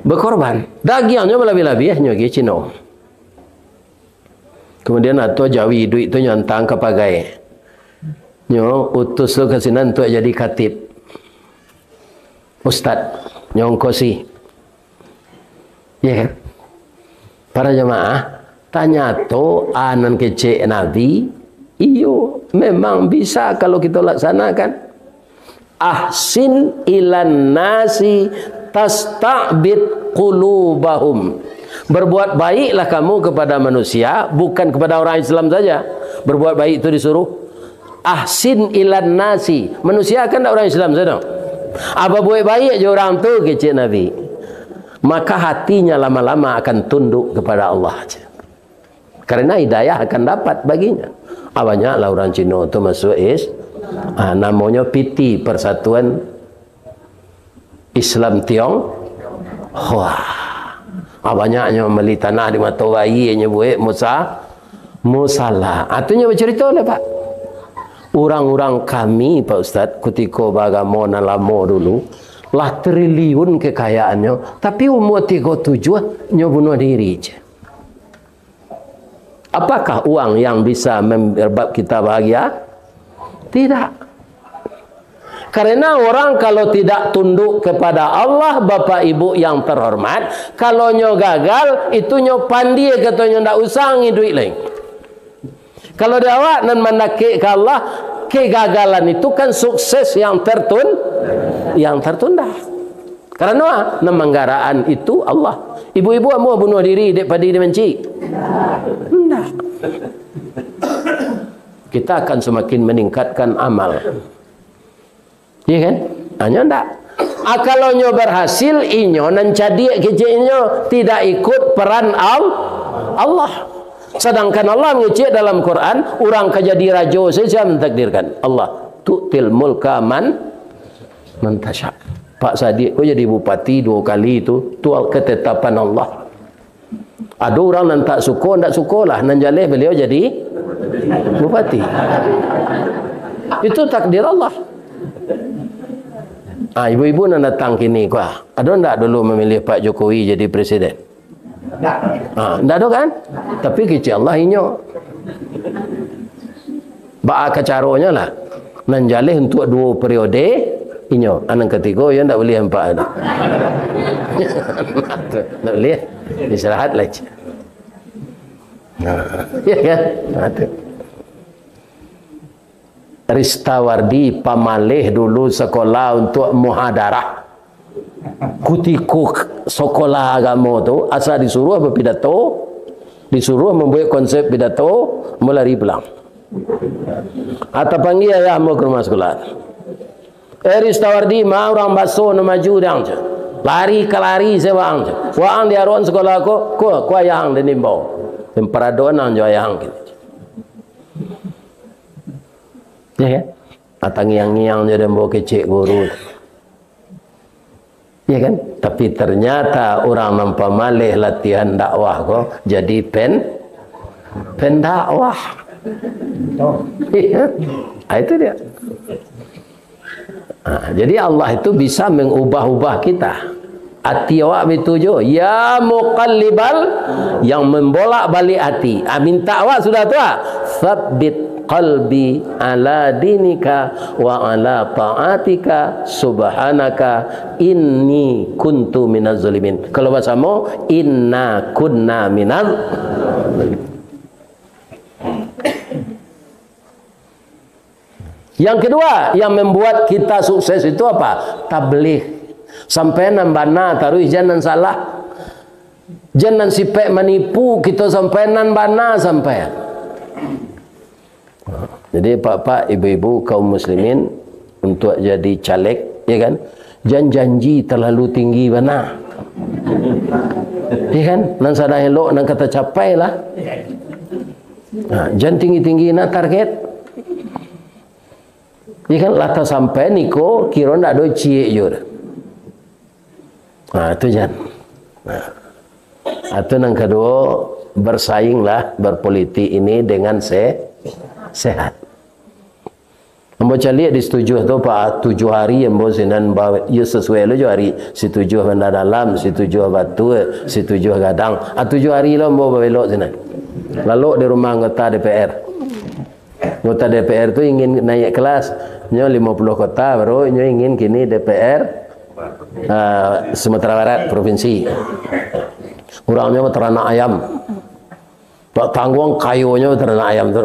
berkorban. Dagiangnyo balabiah-labiah, nyo agiah Cino. Kemudian, ato jawi iduik tu nyo antang ka pagai. Nyo utus tu ka sinan untuak jadi katib. Ustad, nyo ongkosi. Ya kan? Para jamaah, tanyato a nan kecek Nabi, iyo, memang bisa kalau kito laksanakan. "Ahsin ilan nasi tasta'bid qulubahum." Berbuat baiklah kamu kepada manusia, bukan kepada orang Islam saja. Berbuat baik itu disuruh. "Ahsin ilan nasi." Manusia kan ndak orang Islam saja. Apa buat baik je orang tu, kecek Nabi. Maka hatinya lama-lama akan tunduk kepada Allah. Karena hidayah akan dapat baginya. Ah, banyaklah urang Cino tu masuk is-, ah, namonyo P T, Persatuan Islam Tionghoa. Ah, banyaknyo mali tanah di Mato Bayi, nyo buek musa-, musala. Ah, tu nyo bacarito lah, Pak. Urang-urang kami, Pak Ustaz, kutiko baagamo nan lamo dulu, lah triliun kekayaannyo, tapi umua tigo tujuah nyo bunuah diri je. Apakah uang yang bisa membuat kita bahagia? Tidak. Karena orang kalau tidak tunduk kepada Allah, Bapak Ibu yang terhormat, kalau nyo gagal, itu nyo pandie, katonyo ndak usah ngiduik lai. Kalau di awak nan mandakek ka Allah, kegagalan itu kan sukses yang tertun-, yang tertunda. Karano nan manggaraan itu Allah. Ibu-ibu amuah bunuah diri dek padi dimancik? Ndak. Kita akan semakin meningkatkan amal. Iya kan? Hanyo ndak. Ah, kalau nyo berhasil, inyo nan cadiak kecek inyo tidak ikut peran Al-, Allah. Sedangkan Allah ngecek dalam Quran, urang ka jadi rajo saja mentakdirkan. Allah, "Tu'til mulka man, man tasya." Pak Sadiq ko jadi bupati dua kali tu, tu ketetapan Allah. Ado urang nan tak suko, ndak sukolah, nan jaleh baliau jadi bupati. Itu takdir Allah. Ah, ibu-ibu nan datang kini ko, ah, ado ndak dulu memilih Pak Jokowi jadi presiden? Ah, ndak ado kan? Tapi kecek Allah inyo. Baa ka caronyo lah. Nan jaleh untuak duo periode, inyo. Nan katigo, iyo ndak buliah ampek ado. Ndak buliah. Istirahat lah. Ya kan? Nah, tu. Ristawardi pamaleh dulu sekolah untuak muhadarah. Kutiko sekolah agamo tu, asa disuruah bapidato, disuruah mambuek konsep pidato, ambo lari pulang. Ah, tapanggia ayah ambo ka rumah sekolah. "Eh, Ristawardi, ma urang baso nan maju dang," cek. Lari ka lari se waang. Waang di aroan sakolah ko, ko, ko ayah ang den imbau. Den paradoan ang jo ayah ang kini. Ya kan? Atangiang-ngiang jo den bao kecek guru. Ya kan? Tapi ternyata urang nan pamaleh latihan dakwah ko jadi pen-, pendakwah. Iya. Ah, itu dia. Ah, jadi Allah itu bisa mengubah-ubah kita. Ati awak baitu jo, ya muqallibal, yang membolak-balik ati. Ah, minta awak sudah tu, ah. Tsabbit qalbi ala dinika wa ala ta'atika, subhanaka inni kuntu minaz zalimin. Kalau basamo, inna kunna minaz. Yang kedua, yang membuat kita sukses itu apa? Tabligh. Sampaian nan bana taruih, jan nan salah. Jan nan sipek manipu, kito sampaian nan bana sampaian. Jadi, pak-pak, ibu-ibu, kaum muslimin, untuk jadi caleg, ya kan? Jan janji terlalu tinggi bana. Ya kan? Nan sadang elok, nan ka tacapai lah. Nah, jan tinggi-tinggi nak target. Iya kan, lah tasampai niko, kiro ndak ado ciek jo dah. Nah, itu jan. Nah. Atau yang kedua, bersainglah berpolitik ini dengan se-, sehat. Ambo caliak di Situjuah tu, Pak, tujuah hari ambo sinan ba-, iyo, sasuai lo jo hari, Situjuah Banda Dalam, Situjuah Batua, Situjuah Gadang. Ah, tujuah hari lo ambo babelok sinan. Lalok di rumah anggota D P R. Anggota D P R tu ingin naik kelas. Nyo limo puluah kota, baru nyo ingin kini D P R, ah, Sumatera Barat, provinsi. Urangnyo bataranak ayam. Pak tangguang kayonyo bataranak ayam tu.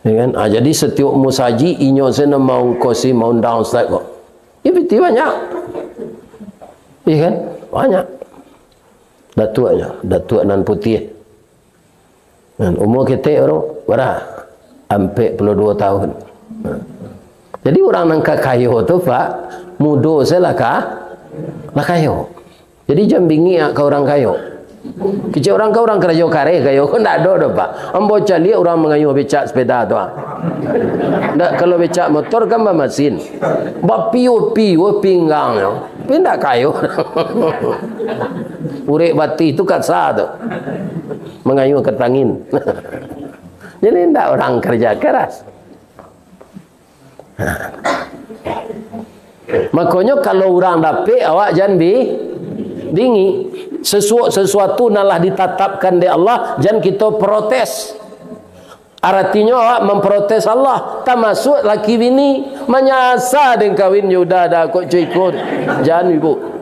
Ya kan? Ah, jadi setiap musaji inyo se nan maungkosi, maundang ustaz ko. Iyo, piti banyak. Iya kan? Banyak. Datuaknyo, datuak nan putiah. Kan, umur ketek baru, bara? Ampek puluah duo tahun. Jadi, urang nan ka kayo tu, Pak, mudo se lah ka, lah kayo. Jadi, jan bingik ka urang kayo. Kecek urang ka urang karajo kareh kayo, ko ndak ado doh, Pak. Ambo caliak urang mangayuah becak sepeda tu, ah. Ndak, kalau becak motor kan bamasin. Bapiuh-piuh pinggangnyo. Tapi ndak kayo. Urek batih tu kasa tu. Mangayuh ka tangin. Jadi ndak urang kerja keras. Makonyo kalau urang dapek, awak jan bi-, bingik. Sesuatu, sesuatu nan lah ditatapkan dek Allah, jan kito protes. Aratinyo awak mamprotes Allah, tamasuak laki bini, manyasa den kawin jo uda-uda kok co iko. Jan, ibu.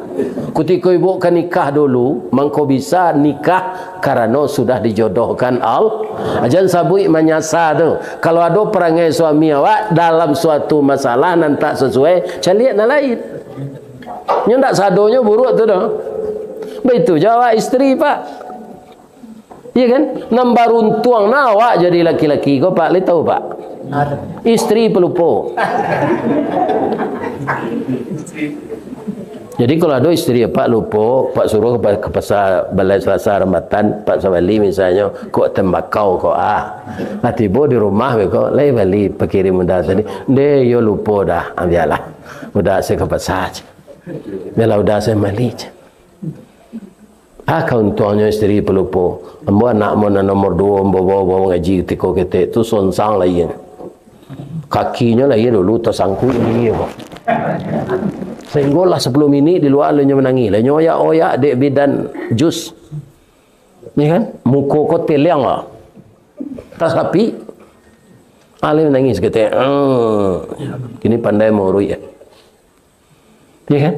Kutiko ibu ka nikah dulu, mangko bisa nikah karano sudah dijodohkan Allah. Jan sabuik manyasa tu. Kalau ado parangai suami awak dalam suatu masalah nan tak sasuai, caliak nan lain. Nyo ndak sadonyo buruak tu doh. Baitu jo awak isteri, Pak. Iya kan? Nan baruntuang nah awak jadi laki-laki ko, Pak. Lai tahu, Pak? Isteri pelupo. Jadi, kalau ado isteri Pak lupo, Pak suruh ke pa-, ke pasar Balai Selasa Rambatan, Pak sabali misalnyo, kok tembakau kok, ah. Lah tibo di rumah beko, lai bali pakirim uda tadi. Ndeh, iyo lupo dah, ah, bialah. Uda se ka pasar. Bialah uda se mali. Ah, kauntuangnyo isteri pelupo. Ambo anak ambo nan nomor duo, ambo bawa-bawa ngaji kutiko ketek tu, sonsang lai. Kakinyo lai dulu tasangkuik di ambo. Sahinggo lah sapuluah minik di lua, lai nyo manangih. Lai nyo oyak-oyak dek bidan jus. Ya kan? Muko ko teliang lah. Tasapik. Ah, lai manangih saketek. Hmm. Kini pandai mauruik, ya. Ya kan?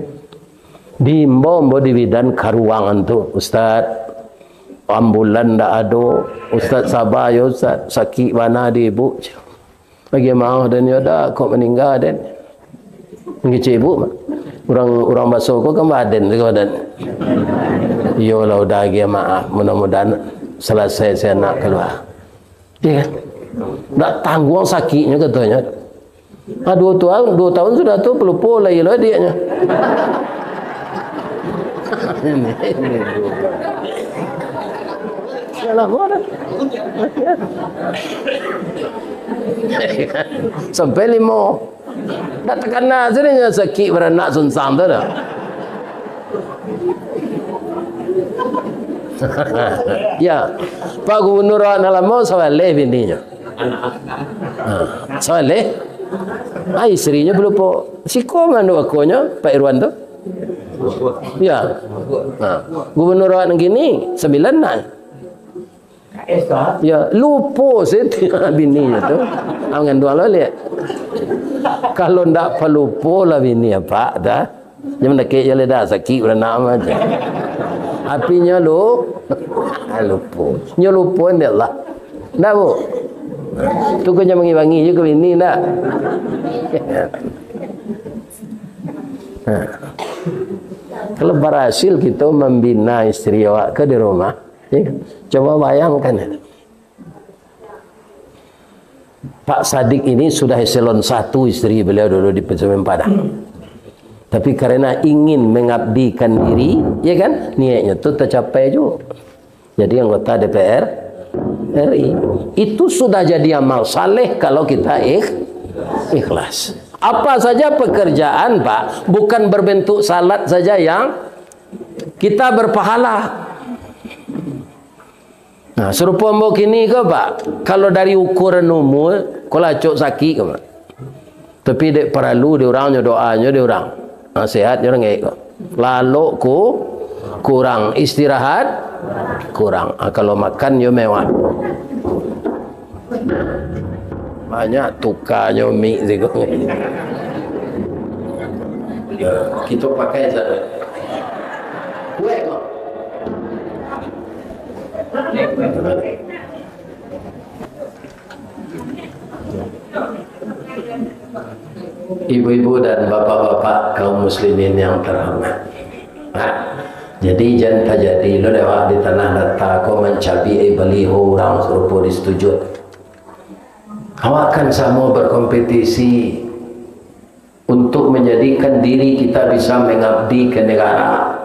Diimbau ambo di bidan ka ruangan tu, "Ustaz, ambulan ndak ado. Ustaz, saba yo, Ustaz. Sakik bana di ibu." Agiah maaf den yo, dak kok maningga den. Ngecek ibu, urang, urang baso ko kan baden tu, baden. Iyolah, uda agiah maaf. Mudah-mudahan salasai se anak kalua. Iya kan? Ndak tangguang sakiknyo, katonyo. Ah, duo tahun, duo tahun sudah tu, pelupo lai lo adiaknyo. Salah mana? Sampai limo. Ndak takana sajo nyo sakik baranak sunsang tu dah. Ya, Pak Gubernur awak nan lamo sabaleh bininyo. Ha, sabaleh. Ah, isterinyo balupo. Siko mangandung akonyo, Pak Irwan tu. Ya. Ha. Gubernur awak nan kini, sambilan anak. Ya, lupo se bininyo tu. Ah, mangandung lo liek. Kalau ndak palupo lah bini apak dah. Jangan dakek je lah dah, sakik baranak mah je. Apinyo lu, lupo. Nyo lupo ndak lah. Ndak, Bu? Tu kau jangan mangi-mangi je ke bini ndak? Ha. Kalau barasil kito mambina istri awak ke di rumah, ya, coba bayangkan. Pak Sadik ini sudah eselon satu istri beliau dulu di Semen Padang. Tapi karena ingin mengabdikan diri, ya kan, niatnya tu tercapai juga. Jadi anggota D P R R I. Itu sudah jadi amal saleh kalau kita ikh-, ikhlas. Apa saja pekerjaan, Pak, bukan berbentuk salat saja yang kita berpahala. Nah, sarupo ambo kini ko, Pak, kalau dari ukuran umur, ko lah acok sakik ko, Pak. Tapi dek paralu di urang nyo, doanyo di urang. Ha, sehat nyo rangek ko. Lalok ku-, kurang, istirahat kurang. Ha, kalau makan yo mewah. Banyak tukanyo mik siko. Kito pakai sajo. Kuek ko. Ibu-ibu dan bapak-bapak kaum muslimin yang terhormat. Nah, jadi jan tajadi lo dek awak di Tanah Data ko mancabiak baliho urang sarupo di Situjuah. Awak kan samo berkompetisi untuk menjadikan diri kita bisa mengabdi ke negara.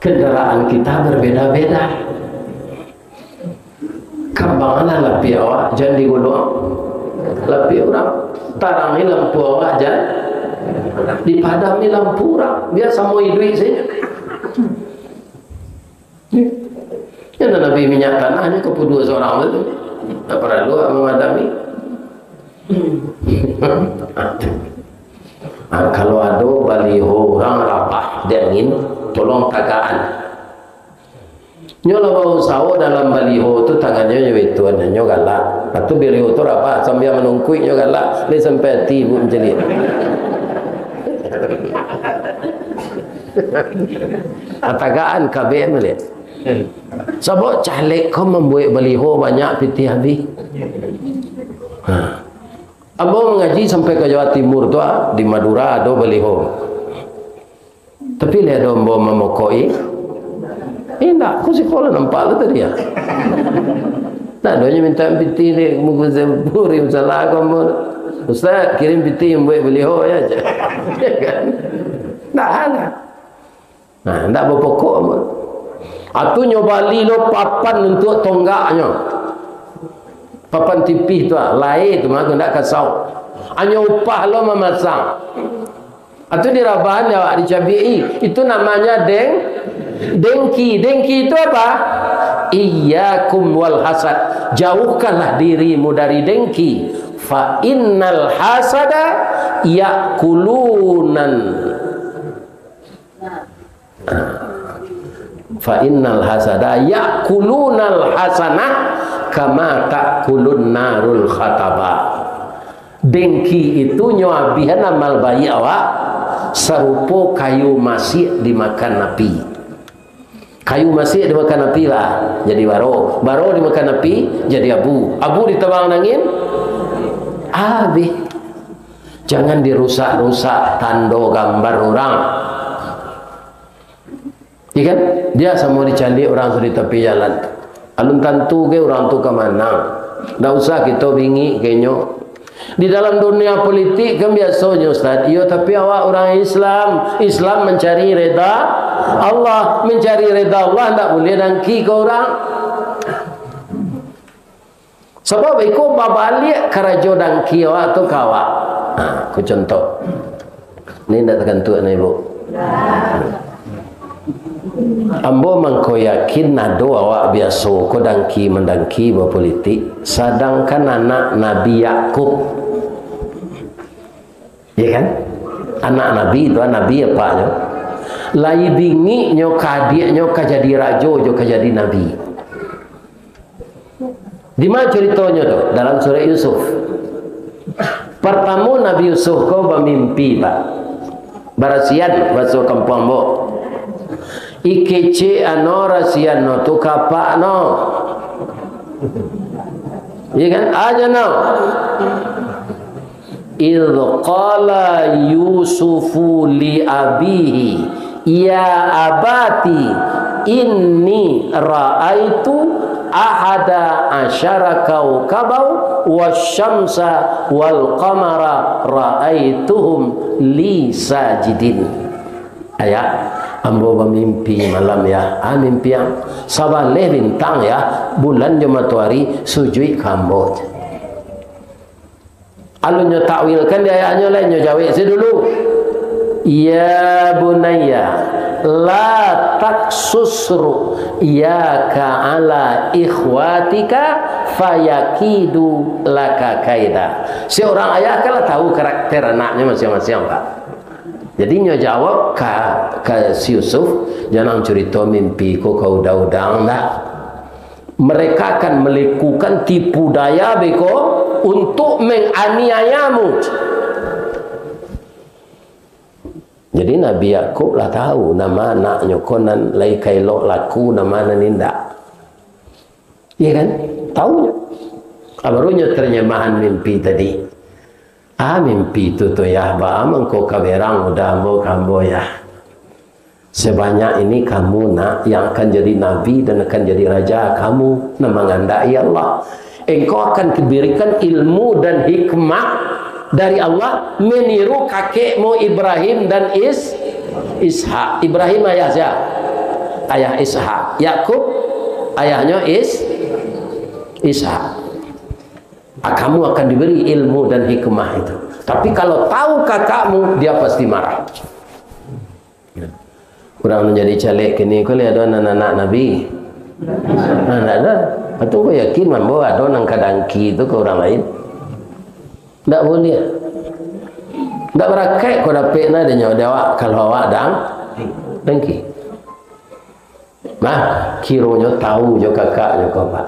Kendaraan kita berbeda-beda. Kambanganlah lapiak awak, jan diguluang lapiak urang. Tarangi lampu awak, jan dipadami lampu urang. Bia samo iduik sajo. Yo, nan Nabi minyak tanah nyo kapudua surang tu. Ndak paralu mamadami. Ah, kalau ado baliho urang rabah di angin, tolong tagakan. Nyo lah bausaho dalam baliho tu, tangannyo nyo bituan, nyo galak. Lepas tu baliho tu rabah, sambia manungkuik nyo galak, lai sampai ati ibu mancaliak. Atagaan kabeh maliek. Sabab caleg ko mambuek baliho banyak pitih abih. Ha. Ambo mangaji sampai ka Jawa Timur tu, ah, di Madura ado baliho. Tapi lai ado ambo mamokoki. Indak, ko sikolah nampak tu tadi, ah. Ndak ado nyo minta pitih dek Muku Zempuri, salah ko ambo. "Ustaz, kirim pitih mambuek baliho," yo, cak. Yo kan? Ndak lah. Nah, ndak bapokok amat. Atu nyo bali lo papan untuak tonggaknyo. Papan tipih tu ah, lai tu mah, ndak kasau. Anyo upah lo mamasang. Atu dirabahan dek awak, dicabiak-i. Itu namanya deng-, dengki. Dengki itu apa? Iyyakum wal hasad. Jauhkanlah dirimu dari dengki. Fa innal hasada yakulunan Fa innal hasada ya'kulunal hasanah kama ta'kulun narul khataba. Dengki itu nyo abihan amal baiak awak, sarupo kayu masiak dimakan api. Kayu masiak dimakan api lah, jadi baro. Baro dimakan api, jadi abu. Abu ditabang angin, abih. Jangan dirusak-rusak tando gambar urang. Iya kan? Bia samo dicaliak urang tu di tapi jalan. Alun tantu ge urang tu ka manang. Ndak usah kito bingik ka inyo. Di dalam dunia politik kan biasonyo, Ustaz. Iyo, tapi awak urang Islam. Islam mancari reda Allah. Mancari reda Allah ndak buliah dangki ka urang. Sabab iko babaliak karajo dangki awak tu ka awak. Ha, ku contoh. Ni ndak takantuak nah, Ibu. Ambo mangko yakin ado awak biaso ko dangki-mandangki bapolitik, sadangkan anak Nabi Yakub, ya kan? Anak Nabi tu, Nabi apaknyo? Lai bingiknyo ka adiaknyo ka jadi rajo jo ka jadi nabi. Di ma curitonyo tu? Dalam surah Yusuf. Partamo Nabi Yusuf ko bamimpi, Pak. Barasian, baso kampuang ambo. Ikecek ano rasian no tu kapak no. Iya kan? Aja no. Idh qala Yusufu li abihi, "Ya abati, inni ra'aitu ahada asyara kaukabau wasyamsa wal qamara ra'aituhum li sajidin." Ayah, ambo bamimpi malam, ya. Ah, mimpi ang sabaleh bintang, ya. Bulan jo matoari sujuik ka ambo. Alun nyo takwilkan di ayahnyo lai, nyo jawek se dulu. "Ya bunayya, la taksus ru'yaka ala ikhwatika fayakidu laka kaida." Si urang ayah kan lah tahu karakter anaknyo masiang-masiang, Pak. Jadi nyo jawab ka, ka si Yusuf, "Jan ang curito mimpi ko ka udang-udang dah. Mereka akan melakukan tipu daya beko untuk menganiayamu." Jadi Nabi Yakub lah tahu nama anaknyo ko nan lai ka elok laku, nama nan indak. Iya kan? Tahu nyo. Ah, baru nyo terjemahan mimpi tadi. Ah, mimpi tu tu, ya, baa mangko ka berang udah ambo ka ambo, ya. Sebanyak ini kamu, nak, yang akan jadi nabi dan akan jadi raja, kamu nan mangandaki Allah. Engkau akan diberikan ilmu dan hikmah dari Allah meniru kakekmu Ibrahim dan Is-, Ishak. Ibrahim ayah siapa? Ayah Ishak. Yakub ayahnyo Is-, Ishak. Ah, kamu akan diberi ilmu dan hikmah itu. Tapi kalau tahu kakakmu, dia pasti marah. Urang nan jadi caleg kini ko lai ado nan anak Nabi? Nah, ndak ado. Itu ko yakin ambo ado nan ka dangki tu ka urang lain. Ndak buliah. Ndak barakaik ko dapek nah dinyo di awak, kalau awak dang-, dangki. Nah, kironyo tahu jo kakaknyo ko, Pak.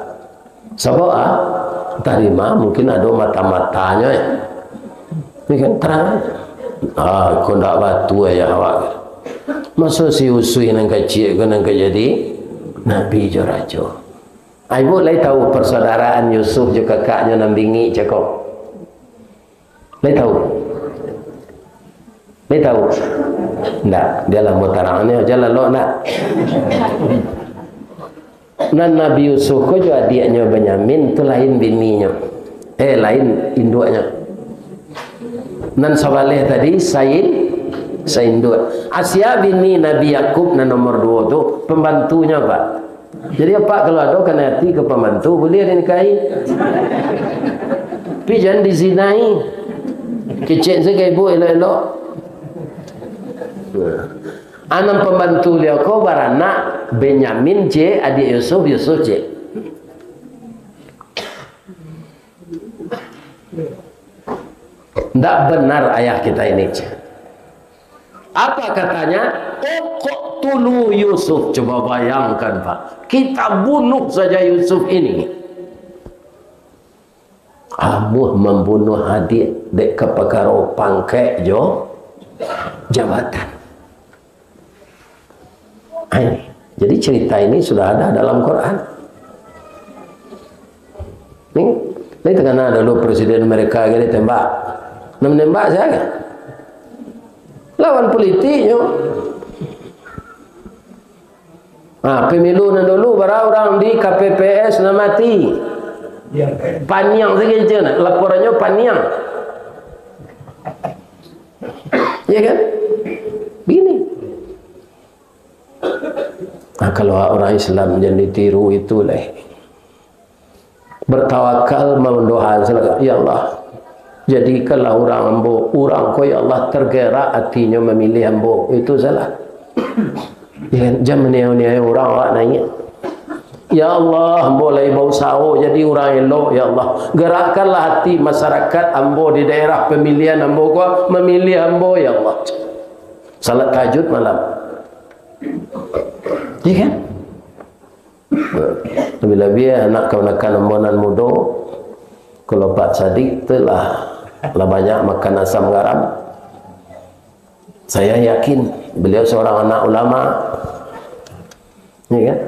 Sabab, ah, tadi mah mungkin ado mata-matanyo, eh. Ini kan terang. Ah, ko ndak batua, ya, awak. Maso si Yusuf nan kacik ko nan ka jadi nabi jo rajo. Ah, ibu lai tahu persaudaraan Yusuf jo kakaknyo nan bingik cako? Lai tahu? Lai tahu? Ndak, dia lah mau tarang ni, aja lalok ndak. Nan Nabi Yusuf ko jo adiaknyo Benyamin tu lain bininyo. Eh, lain induaknyo. Nan sabaleh tadi, sain-, sainduak. Asia bini Nabi Yakub nan nomor duo tu, pambantunyo, Pak. Jadi, apak kalau ado kanai ati ka pambantu, buliah dinikahi. Tapi jan dizinai. Kecek se ka ibu elok-elok. Anak pambantu liau ko baranak Benyamin, cek, adiak Yusuf, Yusuf, cek. Ndak benar ayah kita ini, cek. Apa katanya? "Uqtulu Yusuf." Coba bayangkan, Pak. "Kita bunuh saja Yusuf ini." Amuah mambunuh adiak dek ka pakaro pangkek jo jabatan. Ai, jadi cerita ini sudah ada dalam Quran. Ni, ni takana dulu Presiden Amerika ko ditembak. Nan menembak sia? Lawan politiknyo. Ha, pemilu nan dulu, bara urang di K P P S nan mati. Paniang sajo, laporannyo paniang. Ya kan? Gini. Nah, kalau orang Islam jan ditiru itu lah. Bertawakal, mandoa salah. Ya Allah, jadikanlah urang ambo, urang ko, ya Allah, tergerak atinyo mamilih ambo. Itu salah. Ya kan? Jan maniayo-niayo urang awak naiak. Ya Allah, ambo lai bausaho jadi urang elok, ya Allah. Gerakkanlah hati masyarakat ambo di daerah pemilihan ambo ko, mamilih ambo, ya Allah. Salat tahajud malam. Ya kan? Labiah-labiah anak kamanakan ambo nan mudo, kalau Pak Sadik tu lah, lah banyak makan asam garam. Saya yakin beliau seorang anak ulama. Ya kan?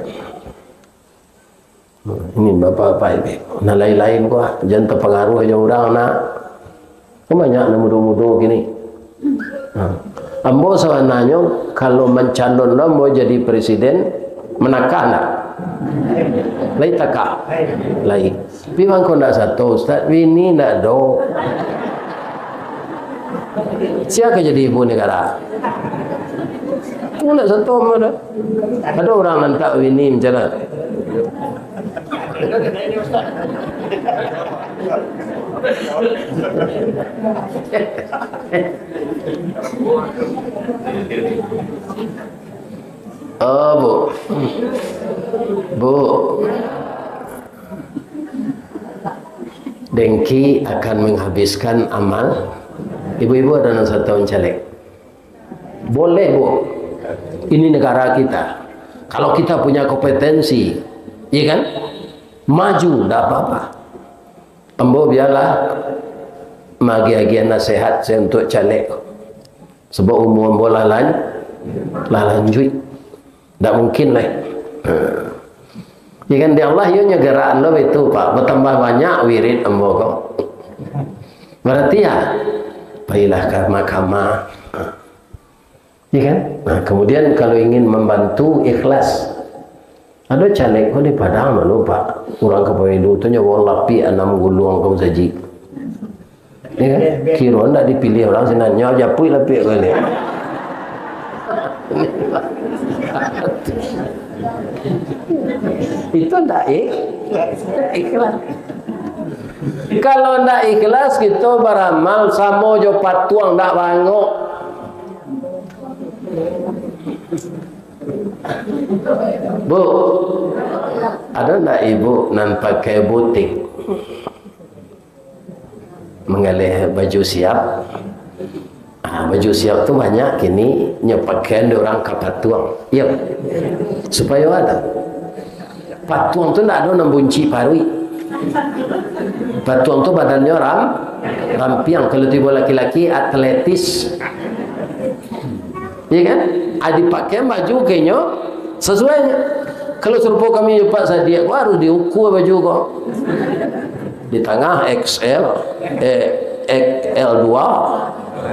Ini bapak-bapak ini. Nah, lain-lain ko, ah, jan tapangaruah jo urang, nak. Kan banyak nan mudo-mudo kini. Ha. Ambo sabananyo, kalau mancalon lo ambo jadi presiden, manakah ndak? Lai takah? Lai. Tapi mangko ndak sato, Ustaz, bini ndak ado. Sia ka jadi ibu negara? Ndak sato ambo dah. Ado urang nan tak bini macam mana? Oh, Bu. Bu. Dengki akan menghabiskan amal. Ibu-ibu ada nan satahun caleg. Boleh, Bu. Ini negara kita. Kalau kita punya kompetensi, iya kan? Maju, ndak apa-apa. Ambo biarlah maagiah-agiah nasihat saya untuk caleg. Sebab umur ambo lah lan-, lah lanjuik. Ndak mungkin lai. Ya kan, di Allah, iyo nyo gerak lo itu, Pak. Bertambah banyak wirid ambo ko. Berarti ya, pailah ka mahkamah. Ya kan? Nah, kemudian kalau ingin membantu, ikhlas. Ado caleg ko di Padang malu, Pak. Urang ka pemilu tu nyo lapik anam guluang ka masajik. Ya kan? Kiro ndak dipilih urang sinan, nyo japuik lapik ko ni. Itu ndak ik-, ikhlas. Kalau ndak ikhlas, kito baramal samo jo patuang ndak bangok. Bu, ado ndak ibu nan pakai butik? Manggaleh baju siap. Ah, baju siap tu banyak kini nyo pakaian dek urang ka patuang. Iyo. Supayo ado. Patuang tu ndak ado nan buncik paruik. Patuang tu badannyo ram-, rampiang. Kalau tibo laki-laki, atletis. Iya kan? Ah, dipakai baju ka inyo sasuai. Kalau sarupo kami jo Pak Sadiak ko, harus diukua baju ko. Di tangah X L, eh, X L dua.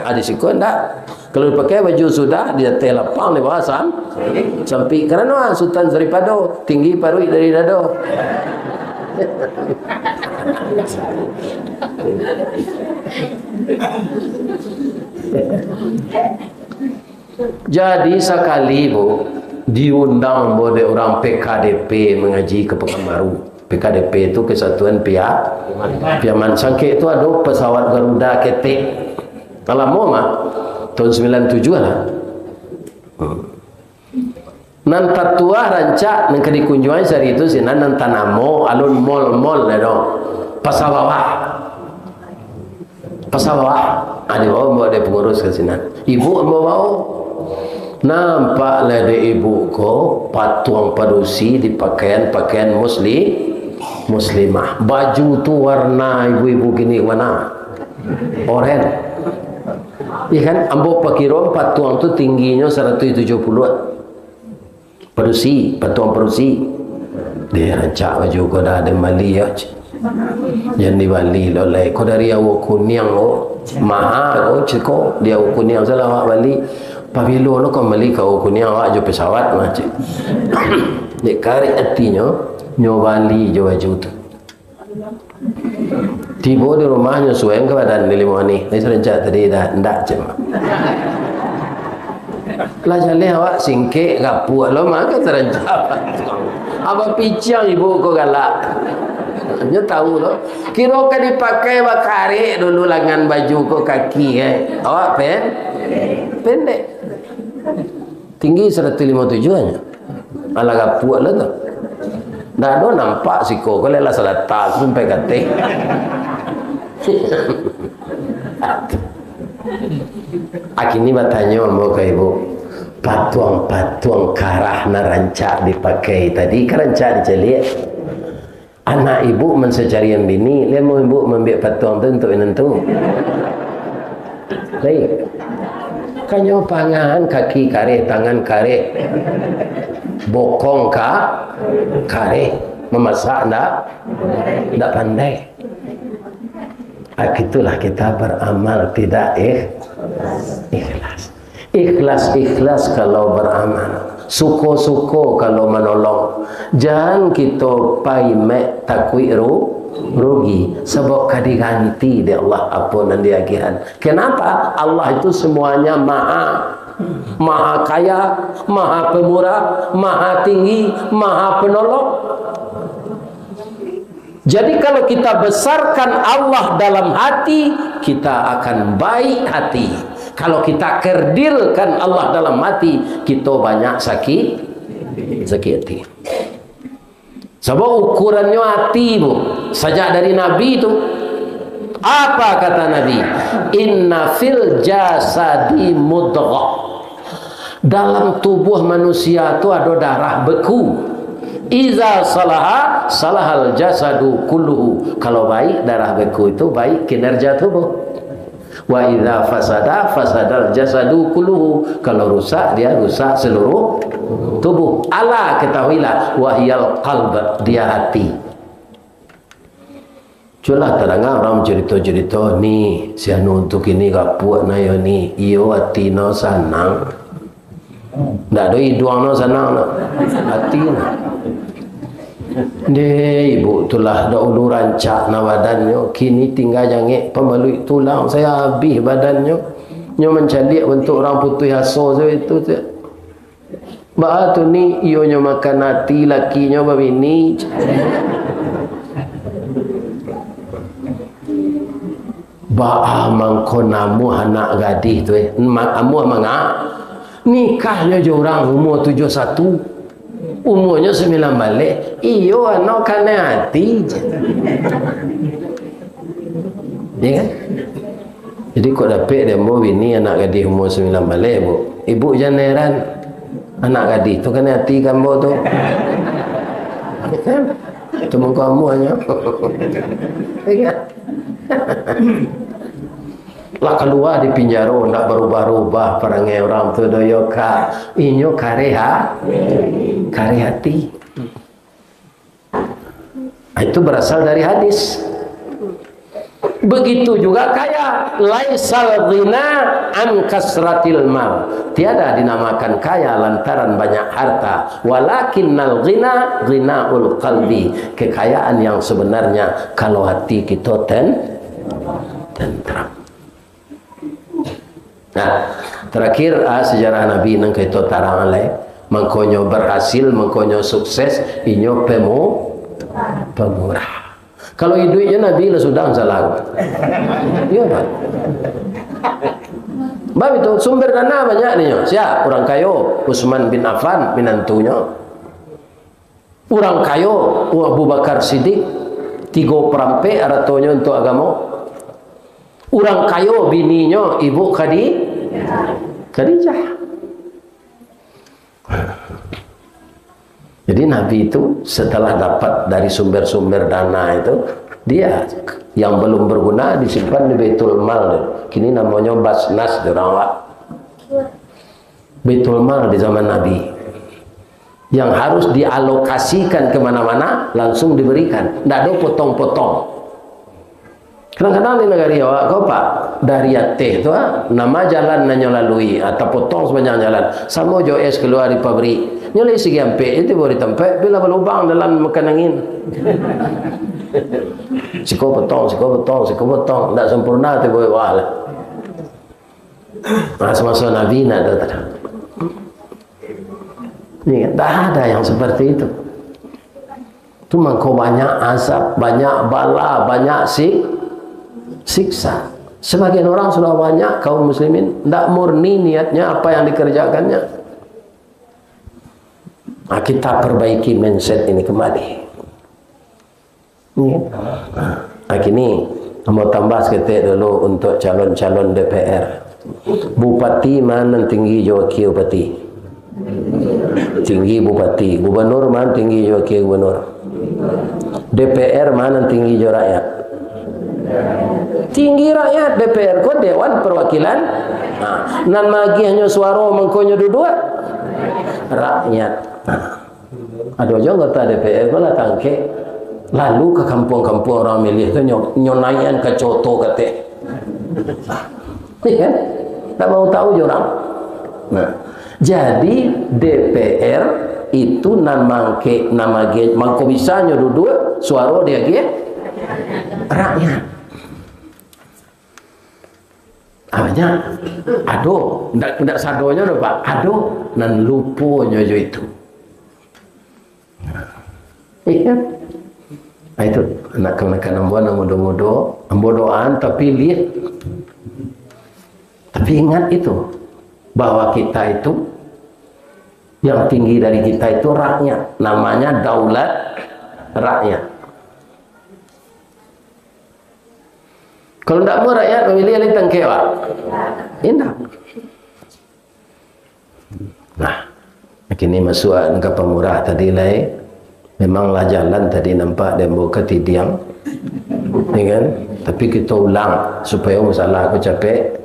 Ah, di siko ndak. Kalau dipakai baju sudah, di ateh lapang, di bawah sam-, sampik. Karano, ah, Sutan Saripado, tinggi paruik dari dado. Jadi, sakali, Bu, diundang ambo dek urang P K D P mangaji ka Pekanbaru. P K D P tu Kesatuan Pia-, Piaman. Sangkek tu ado pesawat Garuda ketek. Lah lamo mah, tahun sembilan tujuh lah. Hmm. Nan tatuah rancak nan ka dikunjuangi sari tu sinan nan tanamo alun mall-mall dah tu. Pasar Bawah. Pasar Bawah. Ah, dibawa, bawa dek pangurus ka sinan. Ibu ambo bawa. Nampak lah dek ibu ko patuang padusi di pakaian-pakaian musli-, muslimah. Baju tu warna ibu-ibu kini warna oren. Iya kan? Ambo pakiro patuang tu tingginyo saratuih tujuah puluah. Padusi, patuang padusi. Deh, rancak baju ko dah, den bali yo, cek. Jan dibali lo lai. Ko dari Aua Kuniang ko. Maha ko, cek ko. Di Aua Kuniang salah awak bali. Pabilo lo ko bali ka Aua Kuniang, awak jo pesawat mah, cek. Dek karek atinyo, nyo bali jo baju tu. Tibo di rumah nyo sueng ka badan di limo ni. Ni sarancak tadi dah, ndak cek. Lah jaleh awak singkek, gapuak lo, mangko sarancak. Abah piciang ibu ko galak. Nyo tahu lo. Kiro ka dipakai bakarek dulu langan baju ko kaki, eh. Awak pen-, pendek. Tinggi saratus limo tujuh nyo. Alah gapuak lah tu. Ndak ado nampak siko ko, lah salata sampai kateh. Akini batanyo ambo ka ibu, patuang-patuang karah nan rancak dipakai tadi, kan rancak dicaliak. Anak ibu mansacarian bini, lai amuah ibu maambiak patuang tu untuak inantu? Lai. Kanyo pangahan, kaki kareh, tangan kareh, bokong ka-, kareh, mamasak ndak, ndak pandai. Ah, itulah kita beramal tidak ikh-, ikhlas. Ikhlas-ikhlas kalau beramal, suko-suko kalau manolong. Jan kito pai mek takuik ru-, rugi, sabab ka diganti dek Allah apo nan diagiahan. Kenapa? Allah itu semuanya maha, maha kaya, maha pemurah, maha tinggi, maha penolong. Jadi, kalau kita besarkan Allah dalam hati, kita akan baik hati. Kalau kita kerdilkan Allah dalam hati, kita banyak sakit, sakit hati. Sebab ukurannyo hati, Bu. Sajak dari Nabi tu, apa kata Nabi? "Inna fil jasadi mudghah." Dalam tubuh manusia tu ado darah beku. Iza salaha, salahal jasadu kulluhu. Kalau baik darah beku itu, baik kinerja tubuh. Wa iza fasada, fasadal jasadu kulluhu. Kalau rusak, dia rusak seluruh tubuh. Ala, ketahuilah, wahiyal qalb, dia hati. Cubolah tadanga urang bacarito-carito, ni, si anu tu kini gapuak na yo ni, iyo ati no sanang. Ndak ado iduang no sanang, no. Ati no. Deh, ibu tu lah dahulu rancak na badannyo, kini tingga jangek pamaluik tulang, sayo abih badannyo. Nyo mancaliak bantuak urang putuih aso sajo itu, tu. Baa tu ni, iyo nyo makan ati lakinyo babini. Baa mangko namuah anak gadih tu, eh? Ma-, amuah manga-, nikahnyo jo urang umua tujuah satu, umuanyo sambilan baleh, iyo, ano kanai ati. Ya kan? Jadi, kok dapek dek ambo bini anak gadih umua sambilan baleh, Bu? Ibu jan heran. Anak gadih tu kanai ati ka ambo tu. Kan? Tu mangko amuahnyo. Ya kan? Lah kalua di pinjaro, ndak barubah-rubah parangai urang tu doh, yo, Kak. Inyo kareh ha-, kareh ati. Itu berasal dari hadis. Begitu juga kaya, laisal ghina an kasratil mal. Tiada dinamakan kaya lantaran banyak harta. Walakinnal ghina ghinaul qalbi. Kekayaan yang sebenarnya kalau hati kita ten-, tentram. Nah, terakhir, ah, sejarah Nabi nan kito tarang lai. Mangkonyo berhasil, mangkonyo sukses, inyo pemu-, pemurah. Kalau iduiknyo Nabi lah sudah masalah. Iyo, Pak. Bab itu, sumber dana banyak ninyo. Sia? Urang kayo, Utsman bin Affan, minantunyo. Urang kayo, Abu Bakar Siddiq, tigo parampek aratonyo untuak agamo. Urang kayo, bininyo, Ibu Khadi-, Khadijah. Jadi, Nabi itu setelah dapat dari sumber-sumber dana itu, dia yang belum berguna disimpan di Baitul Mal. Kini namonyo Basnas di urang awak. Baitul Mal di zaman Nabi. Yang harus dialokasikan ke mana-mana, langsung diberikan. Ndak ado potong-potong. Kadang-kadang di nagari awak ko, Pak, dari ateh tu, ah, nama jalan nan nyo lalui, ah, tapotong sapanjang jalan. Samo jo es kalua di pabrik. Nyo lai sigi ampek je tibo di tampek, tapi lah balubang dalam makan angin. Siko potong, siko potong, siko potong. Ndak sampurna tibo di bawah lah. Nah, samaso Nabi ndak ado tadi. Ni, ndak ada yang seperti itu. Tu mangko banyak azab, banyak bala, banyak sik-, siksa. Sebagian orang sudah banyak kaum muslimin, ndak murni niatnya apa yang dikerjakannya. Nah, kita perbaiki mindset ini kembali. Iya. Nah, kini, ambo tambah saketek dulu untuk calon-calon D P R. Bupati ma nan tinggi jo wakil bupati? Tinggi bupati. Gubernur ma nan tinggi jo wakil gubernur? D P R ma nan tinggi jo rakyat? Tinggi rakyat. D P R ko Dewan Perwakilan. Nah, nan magiahnyo suaro mangkonyo duduak? Rakyat. Nah. Ado juo anggota D P R ko lah tangkek, lalu ka kampuang-kampuang urang miliah tu, nyo, nyo naiakan kaco oto ka ateh. Iya kan? Ndak mau tahu jo urang. Nah, jadi D P R itu nan mangkek, nan mage-, mangko bisanyo duduak, suaro diagiah rakyat. Hanya ado, ndak, ndak sadonyo doh, Pak. Ado nan luponyo jo itu. Iya. Ah, itu, anak kamanakan ambo, anak mudo-mudo, ambo doaan, tapi liek. Tapi ingat itu, bahwa kita itu, yang tinggi dari kita itu rakyat. Namanya daulat rakyat. Kalau ndak mau rakyat mamilih, alih tangkek, Pak. Indak. Nah, kini masuak ka pamurah tadi lai. Memanglah jalan tadi nampak di ambo katidiang. Ya kan? Tapi kita ulang supaya masalah ko capek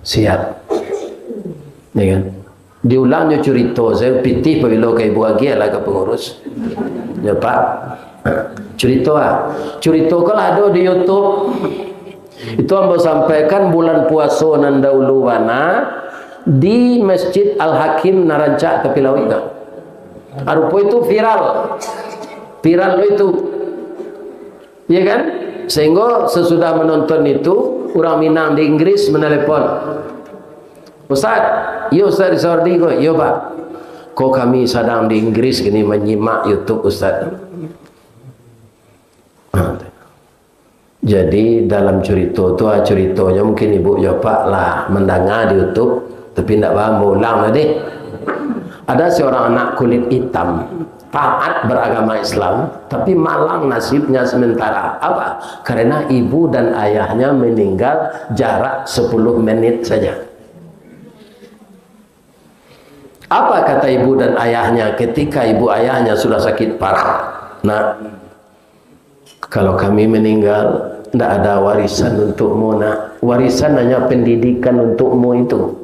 siap. Ya kan? Diulang jo curito, sajo pitih pabilo ka ibu agiah lah ka pangurus. Ya, Pak. Curito ah. Curito ko lah ado di YouTube. Itu ambo sampaikan bulan puaso nan daulu bana di Masjid Al-Hakim nan rancak tapi lauik tu. Arupo itu viral. Viral itu. Ya kan? Sehingga sesudah menonton itu, urang Minang di Inggris menelepon. "Ustaz, yo Ustaz Risawardi ko?" "Yo, Pak." "Ko kami sadang di Inggris kini manyimak YouTube Ustaz." Jadi, dalam curito tu, ah, curitonyo mungkin ibu jo apak lah mandanga di YouTube, tapi ndak paham, baulang tadi. Ada seorang anak kulit hitam, taat beragama Islam, tapi malang nasibnya sementara. Apa? Karena ibu dan ayahnya meninggal jarak sepuluh menit saja. Apa kata ibu dan ayahnya ketika ibu ayahnya sudah sakit parah? "Nak, kalau kami meninggal, ndak ada warisan untukmu, nak. Warisan hanya pendidikan untukmu itu.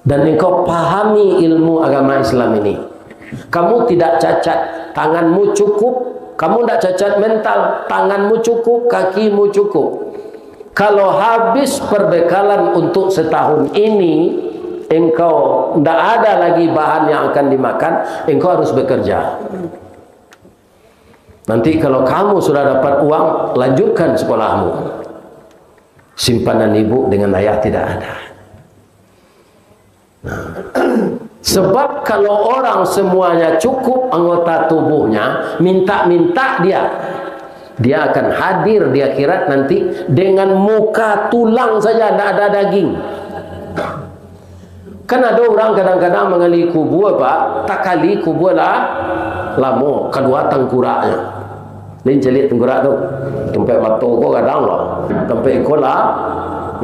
Dan engkau pahami ilmu agama Islam ini. Kamu tidak cacat, tanganmu cukup. Kamu ndak cacat mental, tanganmu cukup, kakimu cukup. Kalau habis perbekalan untuk setahun ini, engkau ndak ada lagi bahan yang akan dimakan, engkau harus bekerja. Nanti kalau kamu sudah dapat uang, lanjutkan sekolahmu." Simpanan ibu dengan ayah tidak ada. Nah, sebab kalau orang semuanya cukup anggota tubuhnya, minta-minta dia, dia akan hadir di akhirat nanti dengan muka tulang saja, ndak ada daging. Kan ado urang kadang-kadang mangali kubua, Pak, takali kubua lah lamo, kalua tangkuraknyo. Lain caliak tangkurak tu. Tampek mato ko gadang lah. Tampek iko lah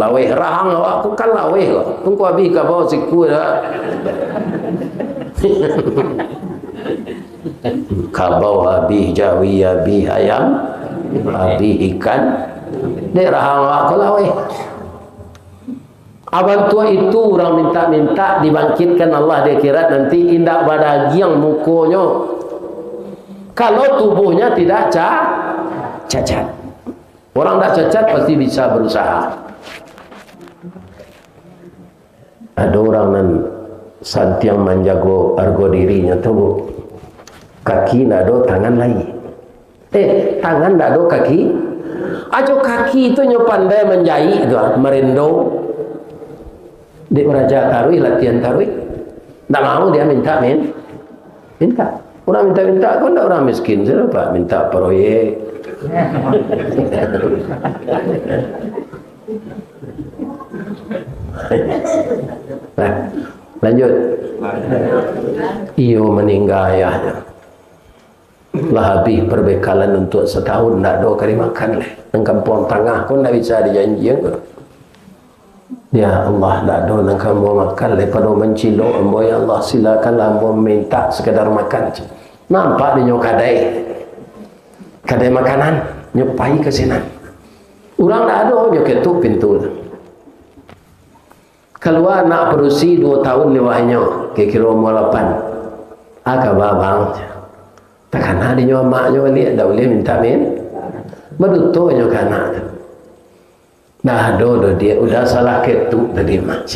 laweh. Rahang awak ko kan laweh ko. Tungku abih kabau siku dah. Kabau abih, jawi abih ayam, abih ikan. Dek rahang awak ko laweh. Aban tu itu urang minta-minta dibangkitkan Allah di akhirat nanti indak badagiang mukonyo. Kalau tubuhnya tidak ca-, cacat. Orang ndak cacat pasti bisa berusaha. Ado urang nan santiang manjago hargo dirinyo tu, Bu. Kaki ndak ado, tangan lai. Eh, tangan ndak ado, kaki. Ajo kaki tu nyo pandai manjaik tu, ah, marendo. Dek baraja taruih, latihan taruih. Ndak mau dia minta, min-, minta. Urang minta-minta ko ndak urang miskin, sudah, Pak, minta proyek. Nah, lanjut. Iyo, maningga ayahnyo. Lah habih perbekalan untuk setahun, ndak ado ka dimakan lai. Nang kampuang tangah ko ndak bisa dijanjian ko. Ya Allah, ndak ado nang ka ambo makan lai, pado mancilok ambo, ya Allah, silakanlah ambo minta sekadar makan. Nampak dinyo kadai, kadai makanan, nyo pai ka sinan. Urang ndak ado, nyo ketuk pintu. Kalua anak padusi duo tahun di bawahnyo, kiro-kiro umua lapan. "A kaba, Bang?" Takana dinyo amaknyo baliak, ndak buliah minta min-, baduto nyo ka anak tu. "Ndak ado doh, Diak, udah salah ketuk tadi, Mak."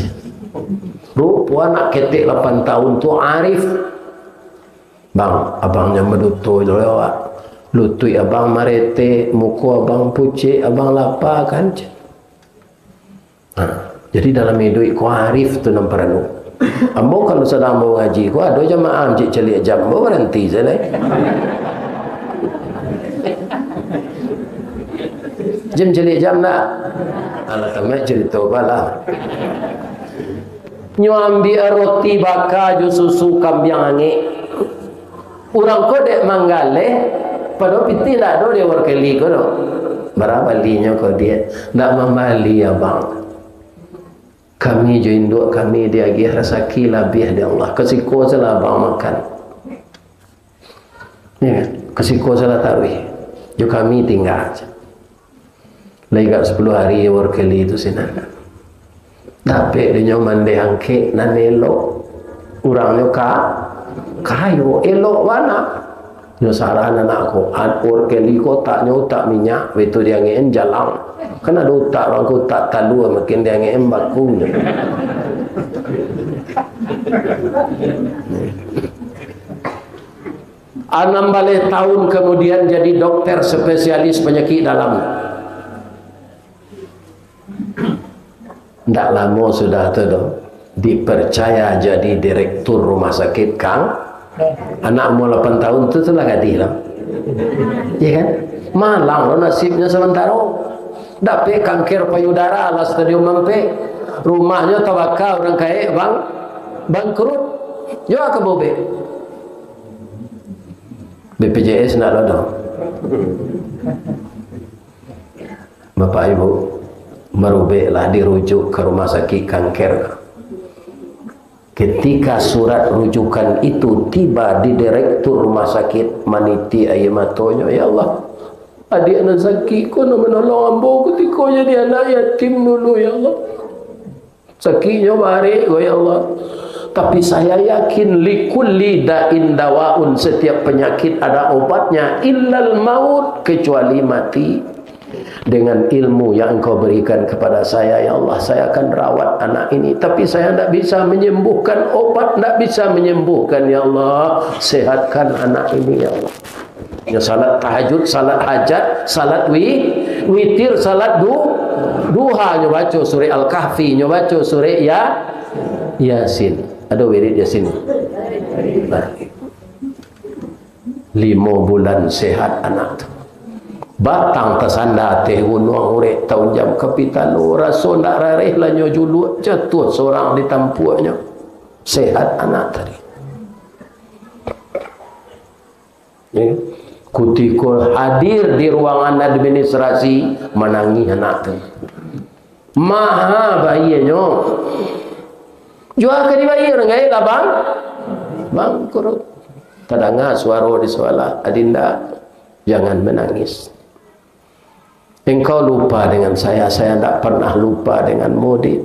Rupo anak ketek lapan tahun tu arif. "Bang, abang jan baduto jo awak. Lutuik abang maretek, muko abang pucek, abang lapa kan?" Ha, jadi dalam iduik ko arif tu nan paralu. Ambo kalau sadang ambo ngaji ko, ado jamaah cik caliak jam, ambo baranti sajo lai. Jam caliak jam ndak? Alah, tamat carito ko lah. Nyo ambiak roti baka jo susu kambiang angek. Urang ko dek manggaleh, padahal pitih ndak ado di Workeli ko doh. Bara balinyo ko, Diak? Ndak mambali, Abang. Kami jo induak kami diagiah rasaki labiah dek Allah. Ka siko sajolah Abang makan. Ya kan? Ka siko sajolah taruih. Jo kami tingga. Lai agak sapuluah ari Workeli tu sinan. Dapek dinyo mandeh angkek nan elok. Urangnyo ka-, kayo, elok bana. Nyo saran anak ko, "An-, Workeli ko utaknyo utak minyak, baitu diangek-an jalang. Kan ado utak urang ko utak talua, makin diangek-an baku nyo." Anam baleh tahun kamudian jadi dokter spesialis panyakik dalam. Ndak lamo sudah tu doh, dipercaya jadi direktur rumah sakit kang-, anak umur lapan tahun tu, tu lah gadih lah. Iya kan? Malang lo nasibnyo samantaro. Dapek kanker payudara lah stadium ampek. Rumahnyo tabaka urang kaek, bang-, bangkrut. Yo ka bobek. B P J S ndak lo doh. Bapak Ibu, marubeklah, dirujuk ka rumah sakik kanker. Ketika surat rujukan itu tiba di direktur rumah sakit, maniti aia matonyo, "Ya Allah, adiak nan sakik ko nan manolong ambo kutiko jadi anak yatim dulu, ya Allah." Sakiknyo barek ko, ya Allah. Tapi saya yakin, likulli da'in dawaun, setiap penyakit ada obatnya, illal maut, kecuali mati. Dengan ilmu yang Engkau berikan kepada saya, ya Allah, saya akan rawat anak ini. Tapi saya ndak bisa menyembuhkan, obat ndak bisa menyembuhkan, ya Allah. Sehatkan anak ini, ya Allah. Nyo salat tahajud, salat hajat, salat wi-, witir, salat du-, duha, nyo baco surek Al-Kahfi, nyo baco surek Ya-, Yasin. Ado wirid Yasin? Nah. Limo bulan sehat anak tu. Batang tasanda ateh gunuang, urek taunjam ka pitalo, raso ndak rareh lah nyo juluak, jatuah sorang di tampuaknyo. Sehat anak tadi. Ya. Kutiko hadir di ruangan administrasi, manangih anak tu. Maha bayianyo. Jua ka dibayia urang gaek lah, bang. Bangkrut. Tadanga suaro di sabalah, "Adinda, jangan menangis. Engkau lupa dengan saya, saya ndak pernah lupa denganmu, Dik.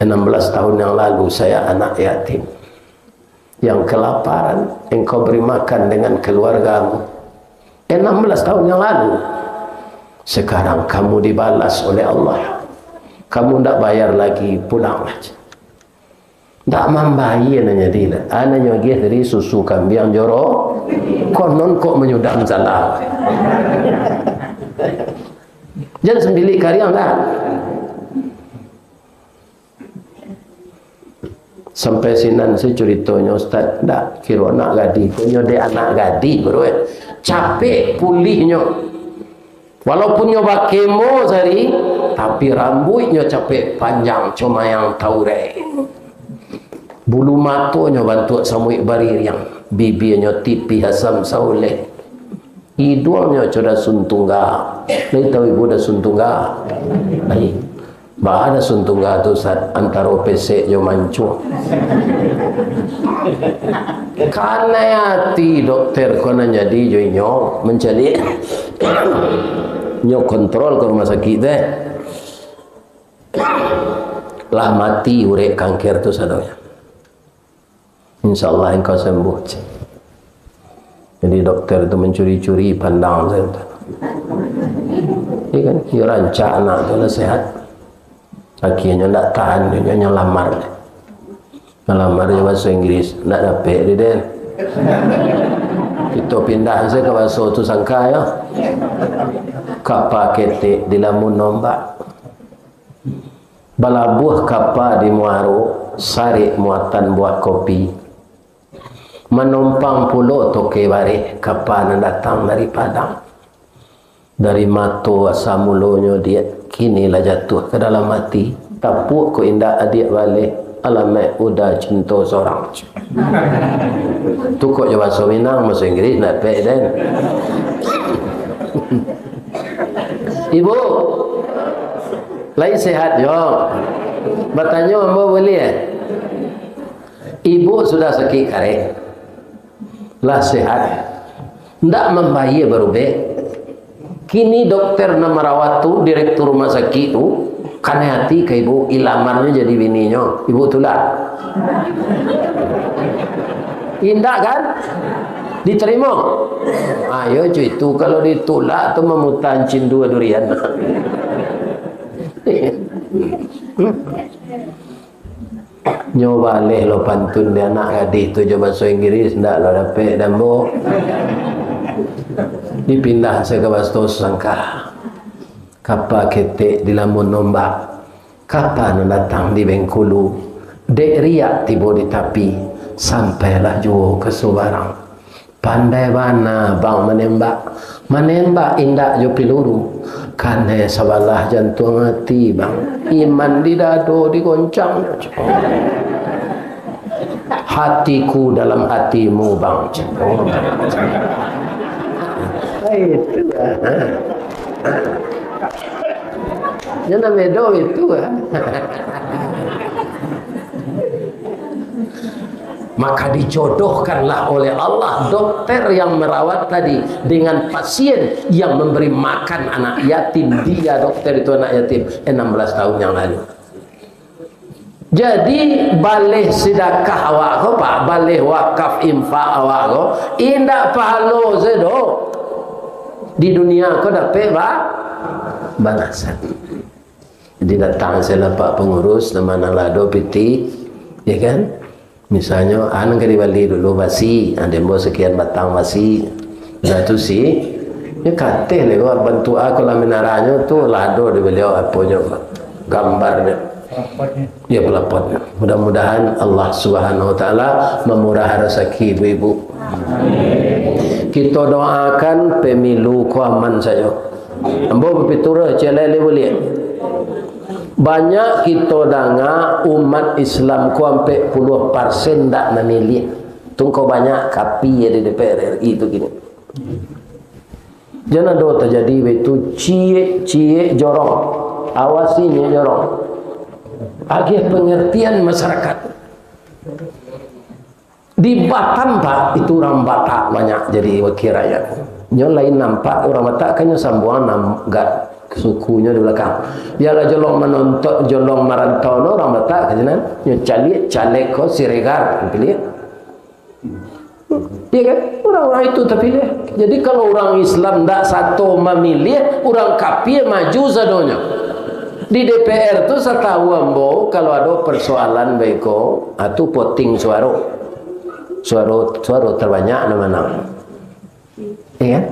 Enam belas tahun yang lalu saya anak yatim yang kelaparan, engkau beri makan dengan keluargamu. Enam belas tahun yang lalu. Sekarang kamu dibalas oleh Allah. Kamu ndak bayar lagi, pulanglah. Ndak mambayar nan jadi lah. Anaknyo agiah tadi susu kambiang joro, konon kok manyudam salah. Jan sambilik kariang lah. Sampai sinan se curitonyo, Ustaz, ndak kiro anak gadih, punyo dek anak gadih, bro, eh. Capek pulihnyo. Walaupun nyo bakemo sari, tapi rambuiknyo capek panjang, comayang taurek. Bulu matonyo bantuak samuik baririang, bibianyo tipih asam sauleh. Iduangnyo co dasun tungga. Lai tahu ibu dasun tungga? Lai. Ba dasun tungga tu, Ustaz, antaro pesek jo mancuang. Kanai ati dokter ko nan jadi jo inyo, mancaliak. Nyo kontrol ka rumah sakik teh. Lah mati urek kanker tu sadonyo. Insya Allah engkau sembuh, cek. Jadi dokter tu mancuri-curi pandang sajo tu. Iya kan? Iyo rancak anak tu lah sehat. Akhirnyo ndak tahan, nyo, nyo lamar. Nyo lamar jo bahaso Inggris, ndak dapek di den. Kito pindah sajo ka bahaso tu sangka yo. Kapa ketek dilamun ombak. Balabuah kapa di muaro, sarik muatan buah kopi. Manompang pulo toke bareh, kapa nan datang dari Padang. Dari mato asa mulonyo diak, kini lah jatuah ka dalam ati. Tapuak ko indak adiak baleh, alamaik uda cinto sorang. Tu kok jo bahaso Minang, bahaso Inggris ndak dapek den. Ibu, lai sehat jo? Batanyo ambo buliah? Ibu sudah sakik kareh, lah sehat, ndak mambayia barubek. Kini dokter nan marawat tu, direktur rumah sakik tu, kanai ati ka ibu, ilamarnyo jadi bininyo, ibu tulak? Indak kan? Ditarimo? Ayo cuy, tu kalau ditulak tu mamutan cindua durian. Nyo baleh lo pantun di anak gadih tu jo bahaso Inggris, ndak lo dapek dambo. Dipindah sajo ka bahaso sangka. Kapa ketek dilamun ombak, kapa nan datang di Bengkulu. Dek riak tibo di tapi, sampailah juo ka subarang. Pandai bana bang manembak, manembak indak jo piluru. Kanai sabalah jantuang ati, bang. Iman di dado digoncang. Hatiku dalam hatimu, bang. Itu lah. Jangan bedo itu lah. Maka dijodohkanlah oleh Allah dokter yang merawat tadi dengan pasien yang memberi makan anak yatim. Dia dokter itu anak yatim enam belas tahun yang lalu. Jadi, baleh sidakah awak ko, Pak, baleh wakaf infak awak ko, indak pahalo se doh. Di dunia ko dapek ba-, balasan. Jadi datang sajolah pak pangurus, nan ma nan lah ado pitih, ya kan? Misalnyo, ah, nan ka dibali dulu basi, ah, den bao sakian batang basi. Dah tu si, ya kateh lego bantuak ah, kolam minaranyo tu lah ado di baliau aponyo, gambarnyo. Ya, pelapotnyo. Mudah-mudahan Allah Subhanahu Wa Taala mamurah rasaki ibu-ibu. Kito doakan pemilu ko aman sajo. Ambo bapituruah ciek lai buliah. Banyak kito danga umat Islam ko ampek puluah parsen ndak mamiliah. Tungko banyak kapi di D P R R I tu kini. Jan ado tajadi baitu ciek-ciek jorong. Awasi nyo jorong. Agiah pengertian masyarakat. Di Batam, Pak, itu urang Batak banyak jadi wakil rakyat. Nyo lain nampak urang Batak, kan nyo sambuang nam-, gak sukunyo di balakang. Bialah jolong manontok, jolong marantau no urang Batak ka sinan. Nyo caliak caleg ko Siregar, pilih. Iya kan? Urang-urang itu tapiliah. Jadi, kalau urang Islam ndak sato mamiliah, urang kapia maju sadonyo. Di D P R tu, satahu ambo, kalau ado persoalan baiko, ah, tu voting suaro. Suaro, suaro terbanyak nan manang. Iya kan?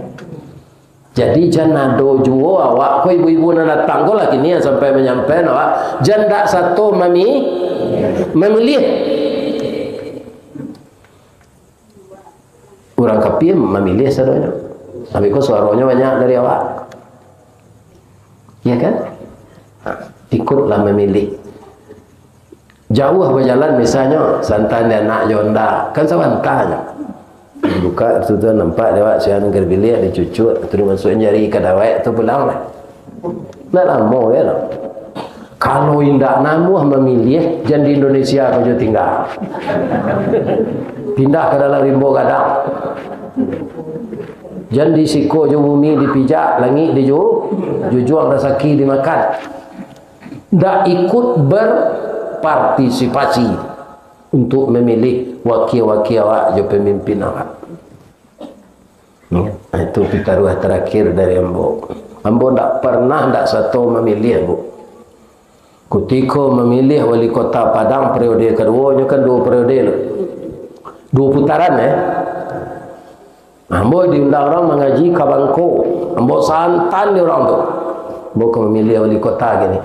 Jadi, jan ado juo awak ko, ibu-ibu nan datang ko lah kini, yang sampai manyampai awak, jan dak sato mami-, mamiliah. Urang kapia mamiliah sadonyo. Tapi ko suaronyo banyak dari awak. Iya kan? Ha, ikutlah mamiliah. Jauah bajalan misalnyo, santan di anak jo Honda, kan sabanta nyo. Buka tu, tu nampak dek awak, siang ka biliak, dicucuk, tu dimasuakan jari ka dawek, tu pulang lah. Ndak lamo, yo lah. Kalau indak namuah mamiliah, jan di Indonesia ko jo tingga. Pindah ka dalam rimbo gadang. Jan di siko jo bumi dipijak, langik diju-, jujuang, rasaki dimakan. Ndak ikut berpartisipasi untuk mamiliah wakia-wakia awak jo pamimpin awak. Nah, itu pitaruah tarakhir dari ambo. Ambo ndak parnah ndak sato mamiliah, Bu. Kutiko mamiliah wali kota Padang periode kaduo, nyo kan duo periode lo. Duo putaran, eh. Ambo diundang urang mangaji ka Bangko. Ambo santan di urang tu. Ambo ka mamiliah wali kota kini.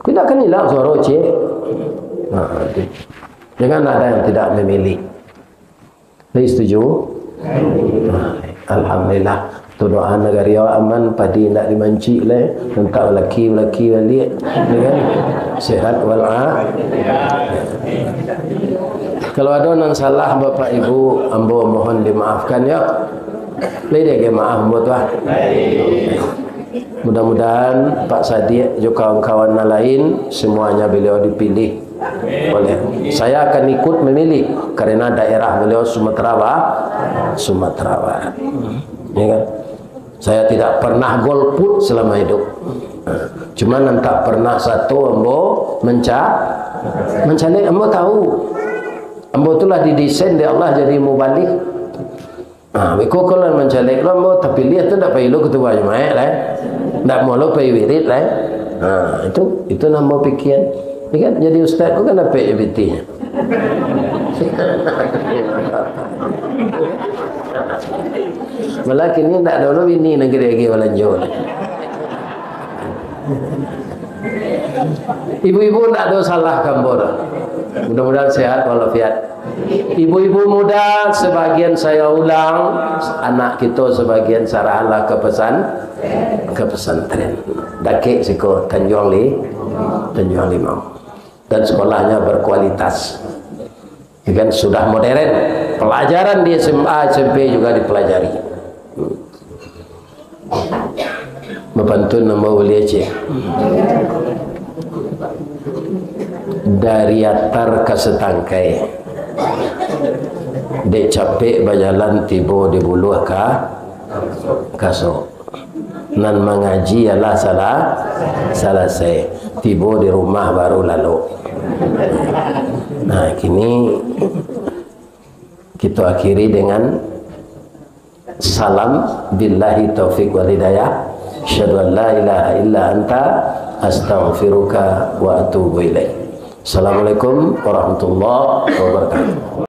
Tidak akan hilang suaro, ciek. Nah, itu. Jangan ada yang tidak memilih. Jadi, setuju? Nah, alhamdulillah. Tu doa nagari awak aman, padi indak dimancik lai, mintak balaki-balaki baliak, ya kan? Sehat wal a-, kalau ado nan salah, Bapak Ibu, ambo mohon dimaafkan, ya. Lai diagiah maaf ambo tu, ah. Mudah-mudahan Pak Sadiq jo kawan-kawan nan lain, semuanya beliau dipilih oleh, saya akan ikut memilih karena daerah beliau Sumatera Ba-, Sumatera Barat. Ya kan? Saya tidak pernah golput selama hidup. Cuman nan tak pernah sato ambo menca-, mencalek, ambo tahu. Ambo tu lah didesain dek Allah jadi mubalih. Ha, beko kalau mancalek lo, ambo tapiliah tu ndak pai lo khutubah Jumaik lai. Ndak amuah lo pai wirid lai. Ha, itu, itu nan ambo pikian. Ni kan, jadi ustaz ko kan dapek jo pitinyo. Malah kini ndak ado lo bini nan kiro-kiro balanjo lai. Ibu-ibu ndak ado salah ka ambo doh. Mudah-mudahan sehat walafiat. Ibu-ibu muda, sebagian saya ulang, anak kito sebagian sarahanlah ke pesan-, ke pesantren. Dakek siko, Tanjuang Li-, Tanjuang Limau. Dan sekolahnya berkualitas. Ya kan, sudah modern. Pelajaran di S M A, S M P juga dipelajari. Bapantun ambo buliah, ciek. Dari atar ka satangkai. Dek capek bajalan, tibo di buluah ka-, kasok. Nan mangaji alah salah, salasai. Tibo di rumah baru lalok. Nah, kini kito akhiri dengan salam, billahi taufiq wal hidayah. Asyhadu an la ilaha illa anta, astaghfiruka wa atubu ilaik. Assalamualaikum warahmatullahi wabarakatuh.